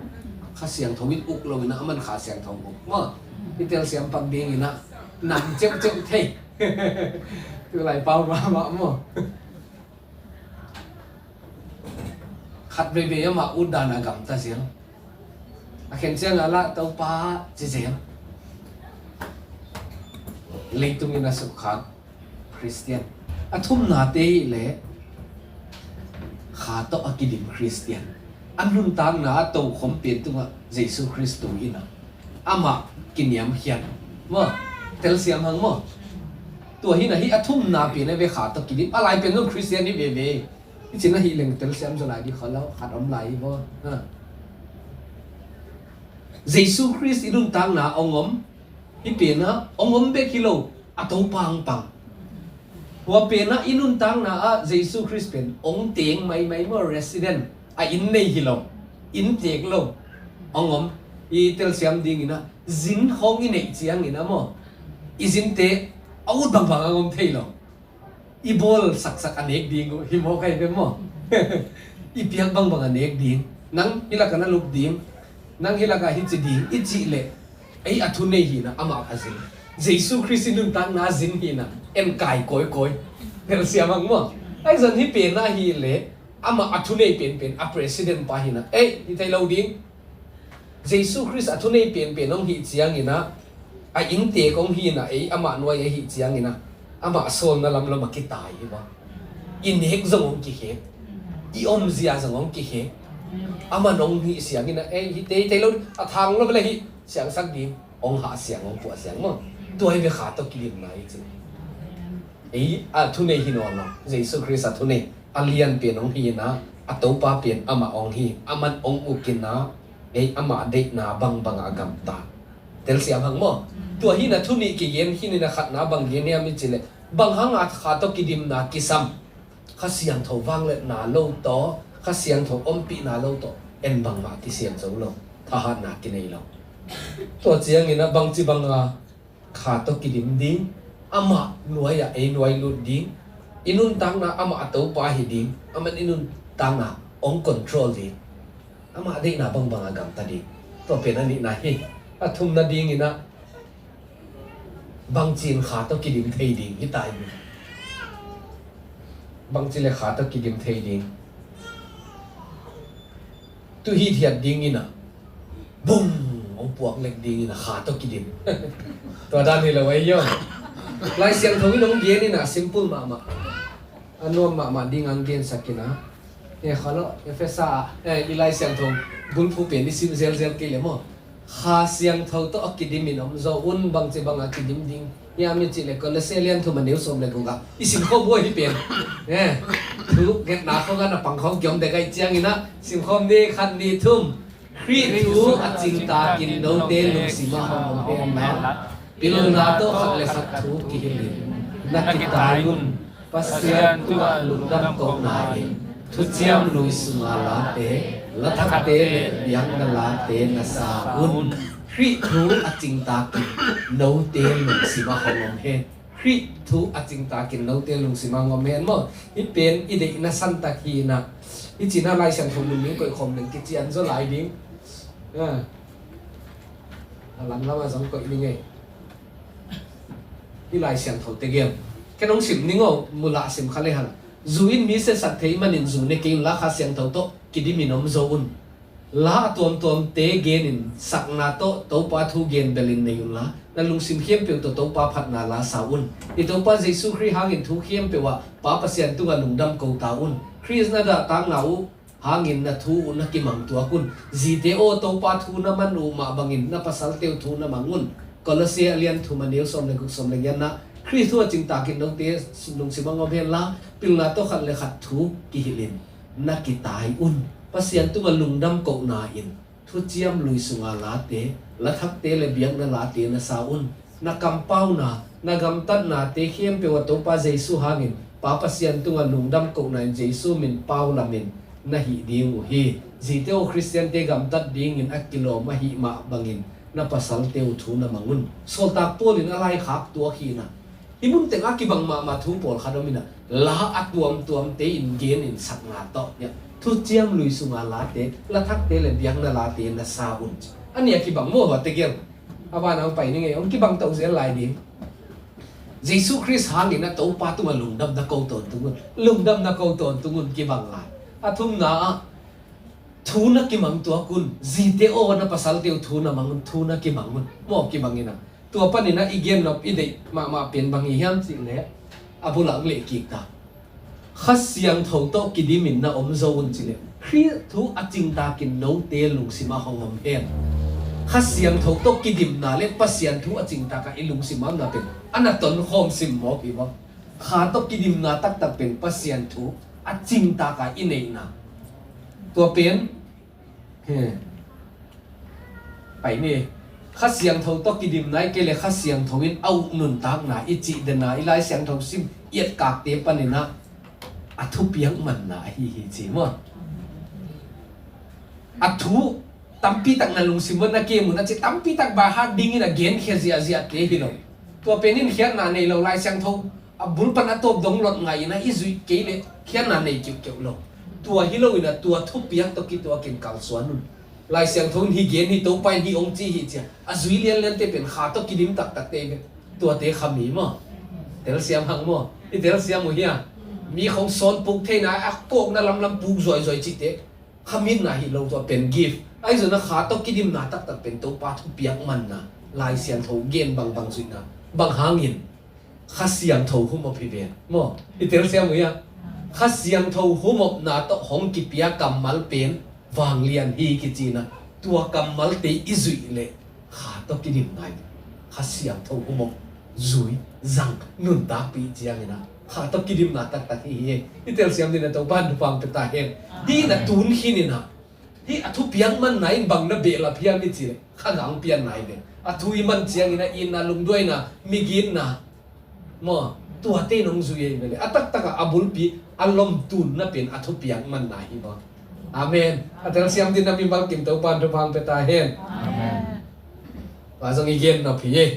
Kha Siangtho in uk lo ina, aman Kha Siangtho uk maw. I telsiam pak ding ina. Nam ceuhceuh thei. Tu lai pau mah maw. Khat veve amah utdan a gamta ziang. A khen ciang a lah Topa ci ziang. Leitung in a sukkhak Khristian. A thumnate hi leh Kha tawh a kidim Khristian. A nuntakna a tokhom pen tungah Jesu Khrist tu ina. Amah kiniamkhiat maw. Telsiam hang maw. Tua hi ina hi a thumna pen a ve Kha tawh kidim. A lai pen zong Khristian hi veve. I cih na hi leng telsiam zaw lai dih kha lo, khat om lai hi maw. Ha. Jesu Khrist i nuntakna hong om. Hi pen a hong om bek hi lo. A Topa hong pang. Hua pen a i nuntakna ah Jesu Khrist pen hong teng maimai maw, resident. A inn nei hi lo. Inn tek lo. Hong om. I telsiam ding ina zin hong i neih ciang ina maw. I zinte a ut bangbang a om thei lo. I bawl saksak a nek ding uh hi maw, kai ve maw? I piak bangbang a nek ding. Nang hi lakah na lup ding. Nang hi lakah hi ci ding. I cih leh ei a thunei hi ina amah kha zin. Jesu Khrist i nuntakna zin hi ina en kai kawikawi. Telsiam hang maw. Ahi zong hi pen a hi leh amah a thunei penpen a president pa hi ina ei hi thei lo ding. Jesu Khrist a thunei penpen hong hih ciang ina, a inntek hong hi ina, ei amah nuai a hih ciang ina, amah sawlna lamlam a kitai hi va. I nek zong hong kikhek, i omzia zong hong kikhek. Aman hong hih ciang ina, ei hi tei tei lo, a thang lo le hih siangsak ding, hong hah siang hong khuah siang maw. Tua hi ve Kha tawh kidimna hi ci. Ei a thunei hi nawn lo, Jesu Khrist a thunei a lianpen hong hi ina, a Topa pen amah hong hi, aman hong uk ina, ei amah deihna bangbang a gamta. Telsiam hang maw. Tua hi ina thu nih kigen hi ina khatna bang gen hiam i cih leh bang hang a Kha tawh kidimna kisam. Kha Siangtho vangliatna lo tawh, Kha Siangtho ompihna lo tawh en bangmah kisiam zo lo. Thahatna kinei lo. Tua ciang ina bangci bang a Kha tawh kidim ding, amah nuai ah ei nuai lut ding, i nuntakna amah a Topa hi ding, aman i nuntakna hong control ding, amah deihna bangbang a gamta ding. Tua pen a nihna hi. A thumna ding ina bangci in Kha tawh kidim thei ding hi ta hi. Bangci le Kha tawh kidim thei ding. Tu hithiat ding ina bung hong puak lek ding ina Kha tawh kidim. Tua dan hi lo ei yo. Lai Siangtho in hong gen ina simple mahmah, a nuam mahmah ding ang gensak ina. E kha lo Efesa ah, e, i Lai Siangtho bulphu pen i sim zelzel kei le maw. Kha Siangtho tawh a kidim in om zaw un. Bangci bang a kidim ding hiam i cih leh Kolose lian thum a neu sawm le guk ah i simkhawm uh ahi pen. Eh, thu ngetna khawng ah na pang khawng kiom dek ahih ciang ina simkhawm ni, khat ni thum. Khrih thu a cingtakin note lungsim ah hong om hen la, pilna tawh khat le khat thu kihilhin na kitai un. Pasian tungah lungdam kohna in Thuciam Lui sunga late, lathakte le biakna late na sa un. Khrih thu a cingtakin note lungsim ah hong om hen. Khrih thu a cingtakin note lungsim ah hong om hen maw? Hih pen i deihna santak hi inah, hih ci-in ah Lai Siangtho mun ning koih khawm leng kician zaw lai ding. A, a lamlam ah zong koih ning ei. Hih Lai Siangtho tegel ken hong sim ning aw, mulah sim kha le hang. Zu in mi siasak thei manin zu ne kei unla, Kha Siangtho tawh kidimin om zo un. La a tuamtuamte genin sakna tawh Topa thu gen belin nei unla, na lungsim khempeuh tawh Topa phatna la sa un. I Topa Jesu Khrih hangin thu khempeuh ah Pa Pasian tungah lungdam ko ta un. Khrih na dahtakna uh hangin na thu uh na kimang tuak un. Zite aw, Topa thu na man uh mah bangin na pasalte uh thu na mang un. Kolose a lian thum, a neu sawm le guk, sawm le giatna. Khrih thu a cingtakin note lungsim ah hong om henla, pilna tawh khat le khat thu kihilhin na kitai un. Pasian tungah lungdam kohna in Thuciam Lui sunga late, lathakte le biakna late na sa un. Na kampauna, na gamtatnate khempeuh ah Topa Jesu hangin Pa Pasian tungah lungdam kohna in Jesu min pau lamin na hih ding uh hi. Zite aw, Khristiante gamtat dingin a kilawm ahih mah bangin na pasalte uh thu na mang un. Sawltak Paul in a laikhak tuak hi inah, hih mun tengah kibang mahmah thu pawlkhat om inah, la a tuamtuamte in genin sakna tawh, Thuciam Lui sunga late, lathakte le biakna late na sa un. A nih a kibang maw, hua tegel. A vanah hong pai ning ei, hong kibang toh zel lai ding. Jesu Khrih hangin a Topa tungah lungdam na ko tawntung un. Lungdam na ko tawntung un, kibang lai. A thumna ah, thu na kimang tuak un. Zite aw, na pasalte uh thu na mang un, thu na kimang un. Maw, kibang inah, tua panin ah i gennop i deih mahmah pen bang hi hiam cih leh, a bulah hong leh kik ta. Kha Siangtho tawh kidimin na om zo un ci leh, Khrih thu a cingtakin note lungsim ah hong om hen. Kha Siangtho tawh kidimna le Pasian thu a cingtak ah i lungsim a omna pen a na tonkhawm simmawk hi maw? Kha tawh kidimna taktak pen Pasian thu a cingtak ah i neihna. Tua pen, he, pai ni. Kha Siangtho tawh kidimna i kei le Kha Siangtho in a uh nuntakna i cih dena i Lai Siangtho sim i etkakte panin ah a thupiak manna ahi hi ci maw? A thu tampi tak na lungsim ah na kem un a ci, tampi tak by heart dingin a genkhia ziahziahte hi lo. Tua pen in khiatna nei lo, Lai Siangtho a bul pan a tawp dong lot ngai inah i zuih kei leh khiatna nei kiuhkeuh lo. Tua hi lo inah tua thupiak tawh kituakin kalsuan un. Lai Siangtho in hih gen hi, Topa in hih hong ci hi ci-a a zui lianliante pen kha tawh kidim taktakte hi ve. Tuate kha mi maw? Telsiam hang maw? I telsiam uh hia? Mi khong sawn puk theihna a kawkna lamlam puk zuaizuai cihte kha mitna hi lo, tua pen gift. Ahi zongin a kha tawh kidimna taktak pen Topa thupiak manna, Lai Siangtho gen bangbang zuihna. Bang hangin? Kha Siangtho humop hi ven maw? I telsiam uh hia? Kha Siangtho humopna tawh hong kipia kammal pen vanglian hi kici inah, tua kammalte i zuih leh kha tawh kidim nai. Kha Siangtho humop, zui, zang, nuntakpih ciang inah kha tawh kidimna taktak hi hi. I telsiam dingin a Topa in thupha hong pia ta hen. Hih na tun khin inah, hih a thupiak manna in bang na behlap hiam i cih leh kha gang pianna hi ve. A thu i man ciang inah itna, lungduaina, migitna maw, tuate in hong zui hi ve le. A taktak ah a bulpi a lomtunna pen a thupiak manna hi maw? Amen. A telsiam dingin a mimal kim Topa in thupha hong pia ta hen. Amen. Tua zong i gennop hi ei.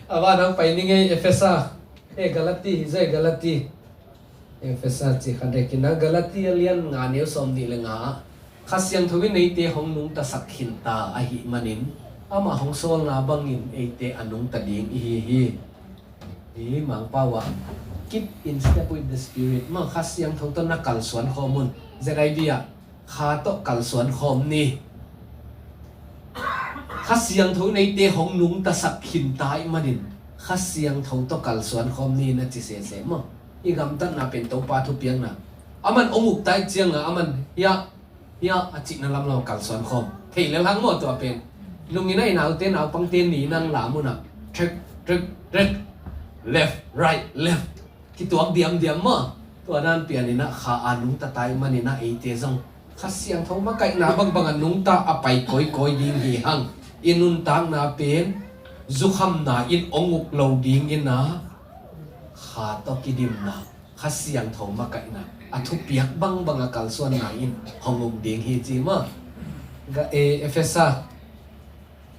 A vanah hong pai ning ei, Efesa, eh, Galati hi zaw, Galati. Efesa ci kha dek inah, Galati a lian nga, neu sawmnih le nga ah, Kha Siangtho in eite hong nungtasak khinta ahih manin, amah hong sawlna bangin eite a nungta ding i hi hi. Hi Mangpau ah, keep in step with the Spirit maw, Kha Siangtho tawh na kalsuan khawm un. Z I B ah, kha tawh kalsuan khawm ni. Kha Siangtho in eite hong nungtasak khinta ahih manin, Kha Siangtho tawh kalsuan khawm ni na ci sese maw? I gamtatna pen Topa thupiakna. Aman hong uk ta i cianga, aman hiah, hiah a cihna lamlam kalsuan khawm thei lel hang maw tua pen? Nung inah i naute naupangte ni nang lam unah, trek, trek, trek, left, right, left, kituak diamdiam maw? Tua dan pian inah kha a nungta ta ahih man inah eite zong Kha Siangtho makaihna bangbang a nungta a pai kawikawi ding hi hang. I nuntakna pen zukhamna in hong uk lo ding inah, kha tawh kidimna, Kha Siangtho makaihna a thupiak bangbang a kalsuanna in hong uk ding hi ci maw. Ga, e, Efesa,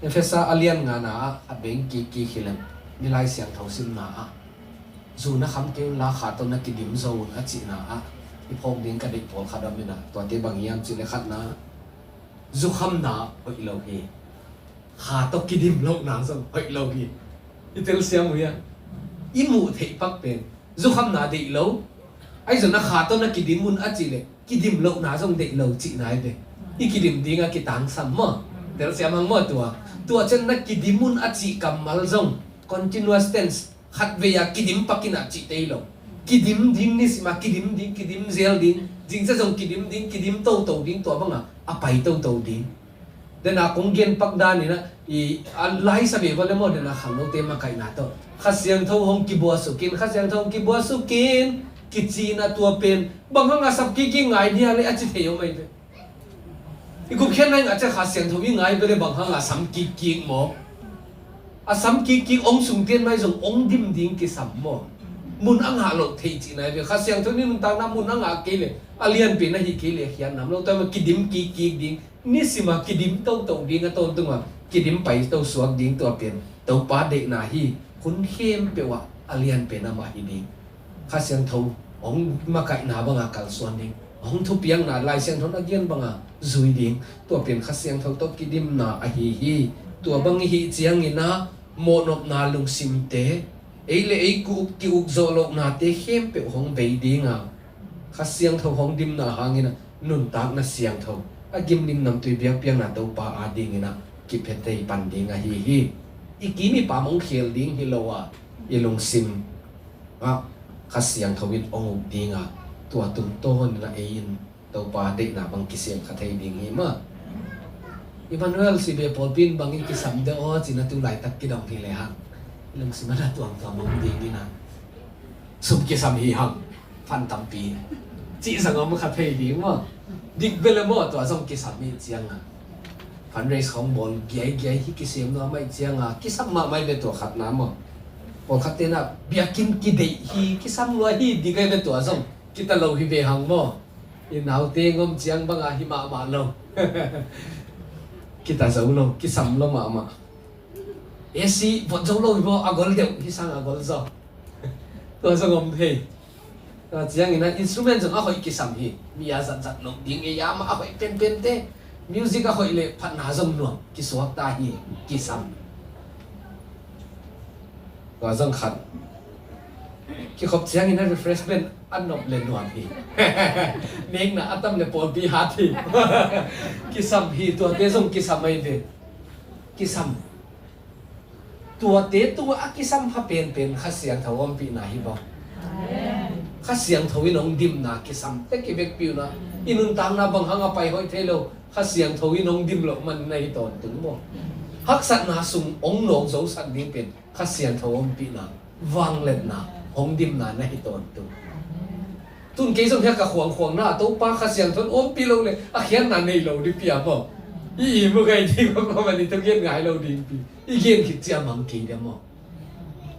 Efesa a lian ngana ah a beng kiki hi lem, mi Lai Siangtho simna ah, zu na kham kei un la, kha tawh na kidim zo un a cihna ah i phawk ding ka deih pawlkhat om in ah, tuate bang hiam cih leh khatna, zukhamna hoih lo hi. Kha tawh kidim lohna zong hoih lo hi. I telsiam uh hia? I muh theih pak pen zukhamna deih lo, ahi zong na kha tawh na kidim un a cih leh kidim lohna zong deih lo cihna hi ve. I kidim ding a kitangsam maw? Telsiam hang maw tua? Tua ciang na kidim un a cih kammal zong continuous tense, khatvei a kidim pak in a cihte hi lo. Kidim ding, nisim a kidim ding, kidim zel ding, zingciang zong kidim ding, kidim toto ding, tua bang a a pai toto ding. Dena kong gen pak dan in ah, i, a laisa ve vale maw, dena khangnote makaihna tawh Kha Siangtho hong kibuasuk in, Kha Siangtho hong kibuasuk in kici in ah, tua pen bang hang a sam kiki ngai dia leh a ci thei om ahi ve. I gupkhiatna in a ci a, Kha Siangtho i ngai ve leh bang hang a sam kiki maw? A sam kiki ong sung tian mai zong ong dim ding kisam maw? Mun a ngah loh thei cihna hi ve. Kha Siangtho in nuntakna mun a ngah kei leh, a lianpi na hi kei leh, a khiat nam lo, tua mah kidim kiki ding. Nisim a kidim toto ding, a tawntung a kidim paito suak ding, tua pen Topa deihna hi. Hun khempeuh ah a lianpen amah hi ding. Kha Siangtho hong makaihna bang a kalsuan ding, hong thupiakna Lai Siangtho na gen bang a zui ding, tua pen Kha Siangtho tawh kidimna ahi hi. Tua bang i hih ciangin ah mawhnopna lungsimte, ei le ei ki-uk, ki-uk zawh lohnate khempeuh hong bei ding a, Kha Siangtho hong dimna hangin ah nuntakna siangtho a gimlim namtui biakpiakna Topa adingin ah kipia thei pan ding ahi hi. I kim i pam hong khel ding hi lo a, i lungsim ah Kha Siangtho in hong uk ding a, tua tungtawn in ah ei in Topa deihna bang kisiam kha thei ding hi mah. Emmanuel C B A pawlpi in bang in kisam de aw cih na tu laitak kidong hi leh hang, i lungsim ah na tuamtuam om ding in ah, sum kisam hi hang, phan tampi cih zong om kha thei ding maw? Dik bel e maw, tua zong kisam hi ciang a, fundraise khong bawl giaigiai hi, kisem nuam ahih ciang a kisam mahmah hi ve, tua khatna maw? Pawlkhatte in ah biakinn kideih hi, kisam lua hi, dik hi ve, tua zong kita lo hi ve hang maw? I naute ngom ciang bang a hi mahmah lo. Kita zo lo, kisam lo mahmah. A C vot zo lo hi maw, a gol deuh hi sang a gol zaw. Tua zong om thei. Tua ciangin ah instrument zong a hoih kisam hi. Mi a zatzat loh ding, ei a mah a hoih penpente, music a hoih leh phatna zong nuam, kisuak ta hi, kisam. Tua zong khat. Kikhop ciangin ah refreshment a nop leh nuam hi. Nekna a tam leh pawlpi hat hi. Kisam hi, tuate zong kisam ahi ve. Kisam. Tuate tungah a kisam kha penpen Kha Siangtho ompihna hi bang. Kha Siangtho in hong dimna kisam tek i vekpi un ah, i nuntakna bang hang a pai hoih thei lo, Kha Siangtho in hong dim loh manin na hi tawntung maw? Haksatna sung hong nawk zosak ding pen Kha Siangtho ompihna, vangliatna, hong dimna na hi tawntung. Tun kei zong hiah ka khuangkhuangna ah Topa Kha Siangtho in ompih lo leh a khiatna nei lo ding pi a maw? I ihmu ngai ding maw, mani tawh gen ngai lo ding pi. I gen khit ciang mang kei ding maw?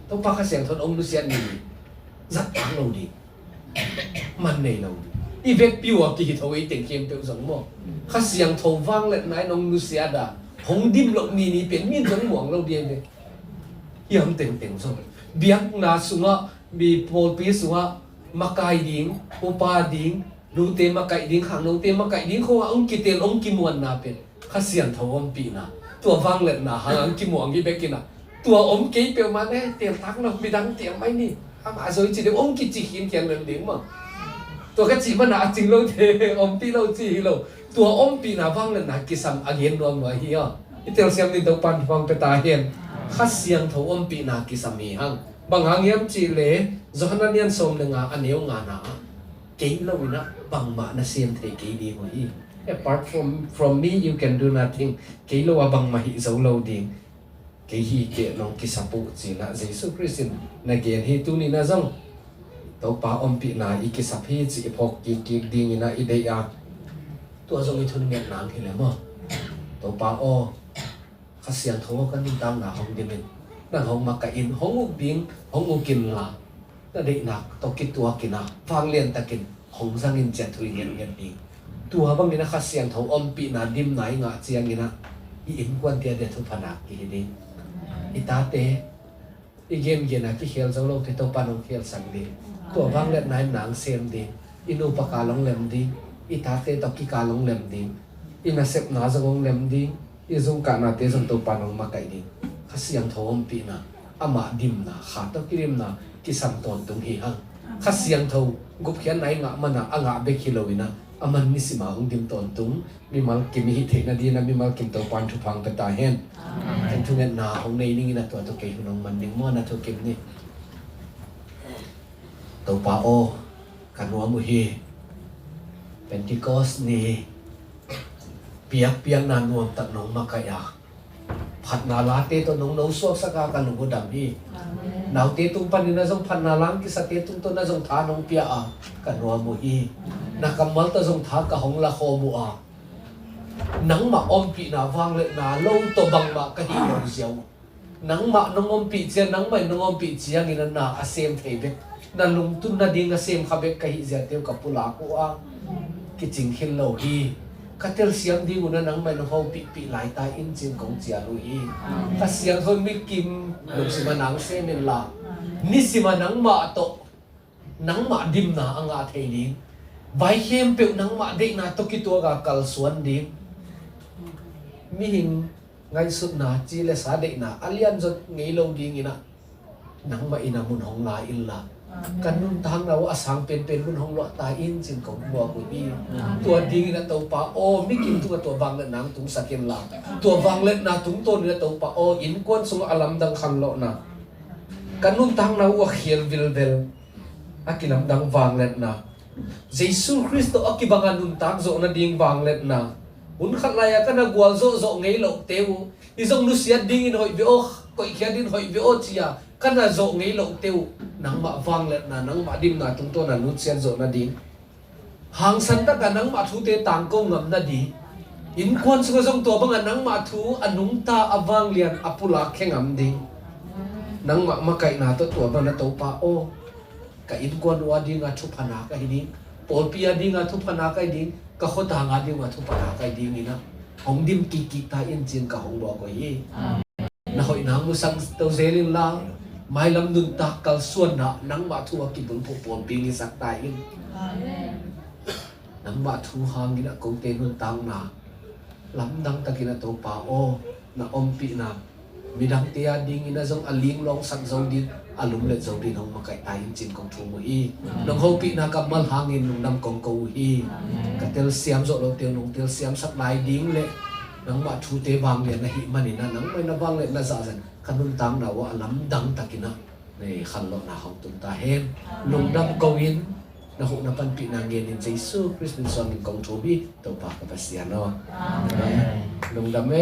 Topa Kha Siangtho in hong nusiat ni, zat phak lo ding. Man nei lo ding. I vekpi uh a kihitho ei teng khempeuh zong maw? Kha Siangtho vangliatna in hong nusiat a, hong dim loh ni ni pen mi in zong muang lo ding ve. Hiam tengteng zong biakna sungah, mi pawlpi sungah, makai ding, upa ding, nute makaih ding, khangnote makaih ding khong ah hong kitel, hong kimuanna pen Kha Siangtho ompihna, tua vangliatna hang hong kimuang hi bek in ah, tua om kei peuhmah ne, teltak lo, midang tel mai ni, amah zoi ci deuh hong kici khinkhian lel ding maw? Tua ka cih man a a cing lote ompih lo ci hi lo. Tua ompihna vangliatna kisam a gen nuam lua hi aw. I telsiam ding Topa'n thupha pia ta hen. Kha Siangtho ompihna kisam hi hang. Bang hang hiam cih leh Johan a lian sawm le nga a neu ngana ah, kei lo in ah bangmah na sem thei kei ding uh hi. Apart from, from me, you can do nothing. Kei lo a bangmah hih zo lo ding. Kei hi kei nong kisap uh ci-in ah Jesu Khrist in na gen hi. Tuni-in ah zong Topa ompihna i kisap hi cih i phawk kikkik dingin ah i deih a, tua zong i thungetna hong hi leh maw? Topa aw, Kha Siangtho aw, ka nuntakna hong dim in, nang hong makaih in, hong uk ding hong uk inla, na deihnak tawh kituakin ah vanglian takin hong zangin ciah thu i ngetnget ding. Tua bangin a Kha Siangtho ompihna dimna i ngah ciangin ah i innkuante a dia thuphanak kihi ding. I tate i gengen a kikhel zo lote Topa nong khelsak ding. Tua vangliatna in nang sem ding. I nupa kal hong lem ding. I tate tawh kikal hong lem ding. I nasepna zong hong lem ding. I zungkahnate zong Topa nong makaih ding. Kha Siangtho ompihna, amah dimna, Kha tawh kidimna kisam tawntung hi hang. Kha Siangtho gupkhiatna i ngah mana a ngah bek hi loin ah, aman nisima hong dim tawntung mimal kim i hih theihna dingin ah mimal kim Topa in thupha hong pia ta hen. Kan thungetna hong nei ning in ah tua tawh kei hun hong man ning maw, na thukim ni. Topa aw, ka nuam uh hi. Pentecost ni piakpiakna nuamtak nong makaih a, phatna late tawh nong nosuaksak a ka lung uh dam hi. Naute tung panin ah zong phatna lang kisate tungtawn ah zong tha nong pia a, ka nuam uh hi. Na kammal tawh zong tha ka hong lakhawm uh a, nangmah ompihna vangliatna lo tawh bangmah ka hih lo ziau uh. Nangmah nong ompih ciang, nangmah in nong ompih ciangin ah na a sem thei bek, na lungtun nading a sem kha bek ka hih ziate uh ka pulak uh a, kicing khin lo hi. Ka telsiam ding un ah nangmah in hong hopihpih lai ta in ci-in kong cial uh hi. Kha Siangtho in mi kim lungsim ah nang sem inla, nisim ah nangmah tawh, nangmah dimna a ngah thei ding. Vai khempeuh nangmah deihna tawh kituak a kalsuan ding. Mihing ngaihsutna, ci le sa deihna a lianzaw ngei lo dingin ah nangmah in ah mun hong la inla, ka nuntakna uh a sang penpen mun hong luah ta in ci-in kong buak uh hi. Tua dingin ah Topa aw, mi kim tungah tua vangliatna hong tungsak inla, tua vangliatna tungtawnin ah Topa aw, innkuan sungah a lamdang khanlawhna, ka nuntakna uh a khial vilvel a kilamdang vangliatna, Jesu Khrist tawh a kibanga nuntak zawh nading vangliatna, hun khat lai-a ka na gualzawh zawh ngei lohte uh, hi zong nusiat dingin hoih ve aw, koihkhiat in hoih ve aw ci-a ka na zawh ngei lohte uh, nangmah vangliatna, nangmah dimna tungtawn a nusiat zawh nading, hangsan takah nangmah thute tangko ngam nading, innkuan sungah zong tua bangah nangmah thu a nungta, a vanglian, a pulak khia ngam ding, nangmah makaihna tawh tua bangah Topa aw, ka innkuan uh a dinga thupha nak ahi ding, pawlpi a dinga thupha nak ahi ding, ka khuatang a dinga thupha nak ahi dingin ah hong dim kikkik ta in ci-in ka hong buak uh hi. Na hoihna hong musak to zel inla, mailam nuntak kalsuanna nangmah thu a kibulphuh pawlpi ngisak ta in. Nangmah thu hangin ah kote nuntakna lamdang takin ah Topa aw, na ompihna midangte a dingin ah zong a linglawngsak zo ding, a lumlet zo ding hong makaih ta in ci-in kong thum uh hi. Nong hopihna kammal hangin lungdam kong ko uh hi. Ka telsiam zawh lote uh nong telsiamsak lai ding le nangmah thute vanglian ahih manin ah nangmah in a vangliatna zahzah in ka nuntakna uh ah a lamdang takin ah nei khanlawhna hong tung ta hen. Lungdam ko-in na huhna panpihna ngenin Jesu Khrist min suangin kong thum hi, Topa ka Pasian aw. Amen. Lungdam e.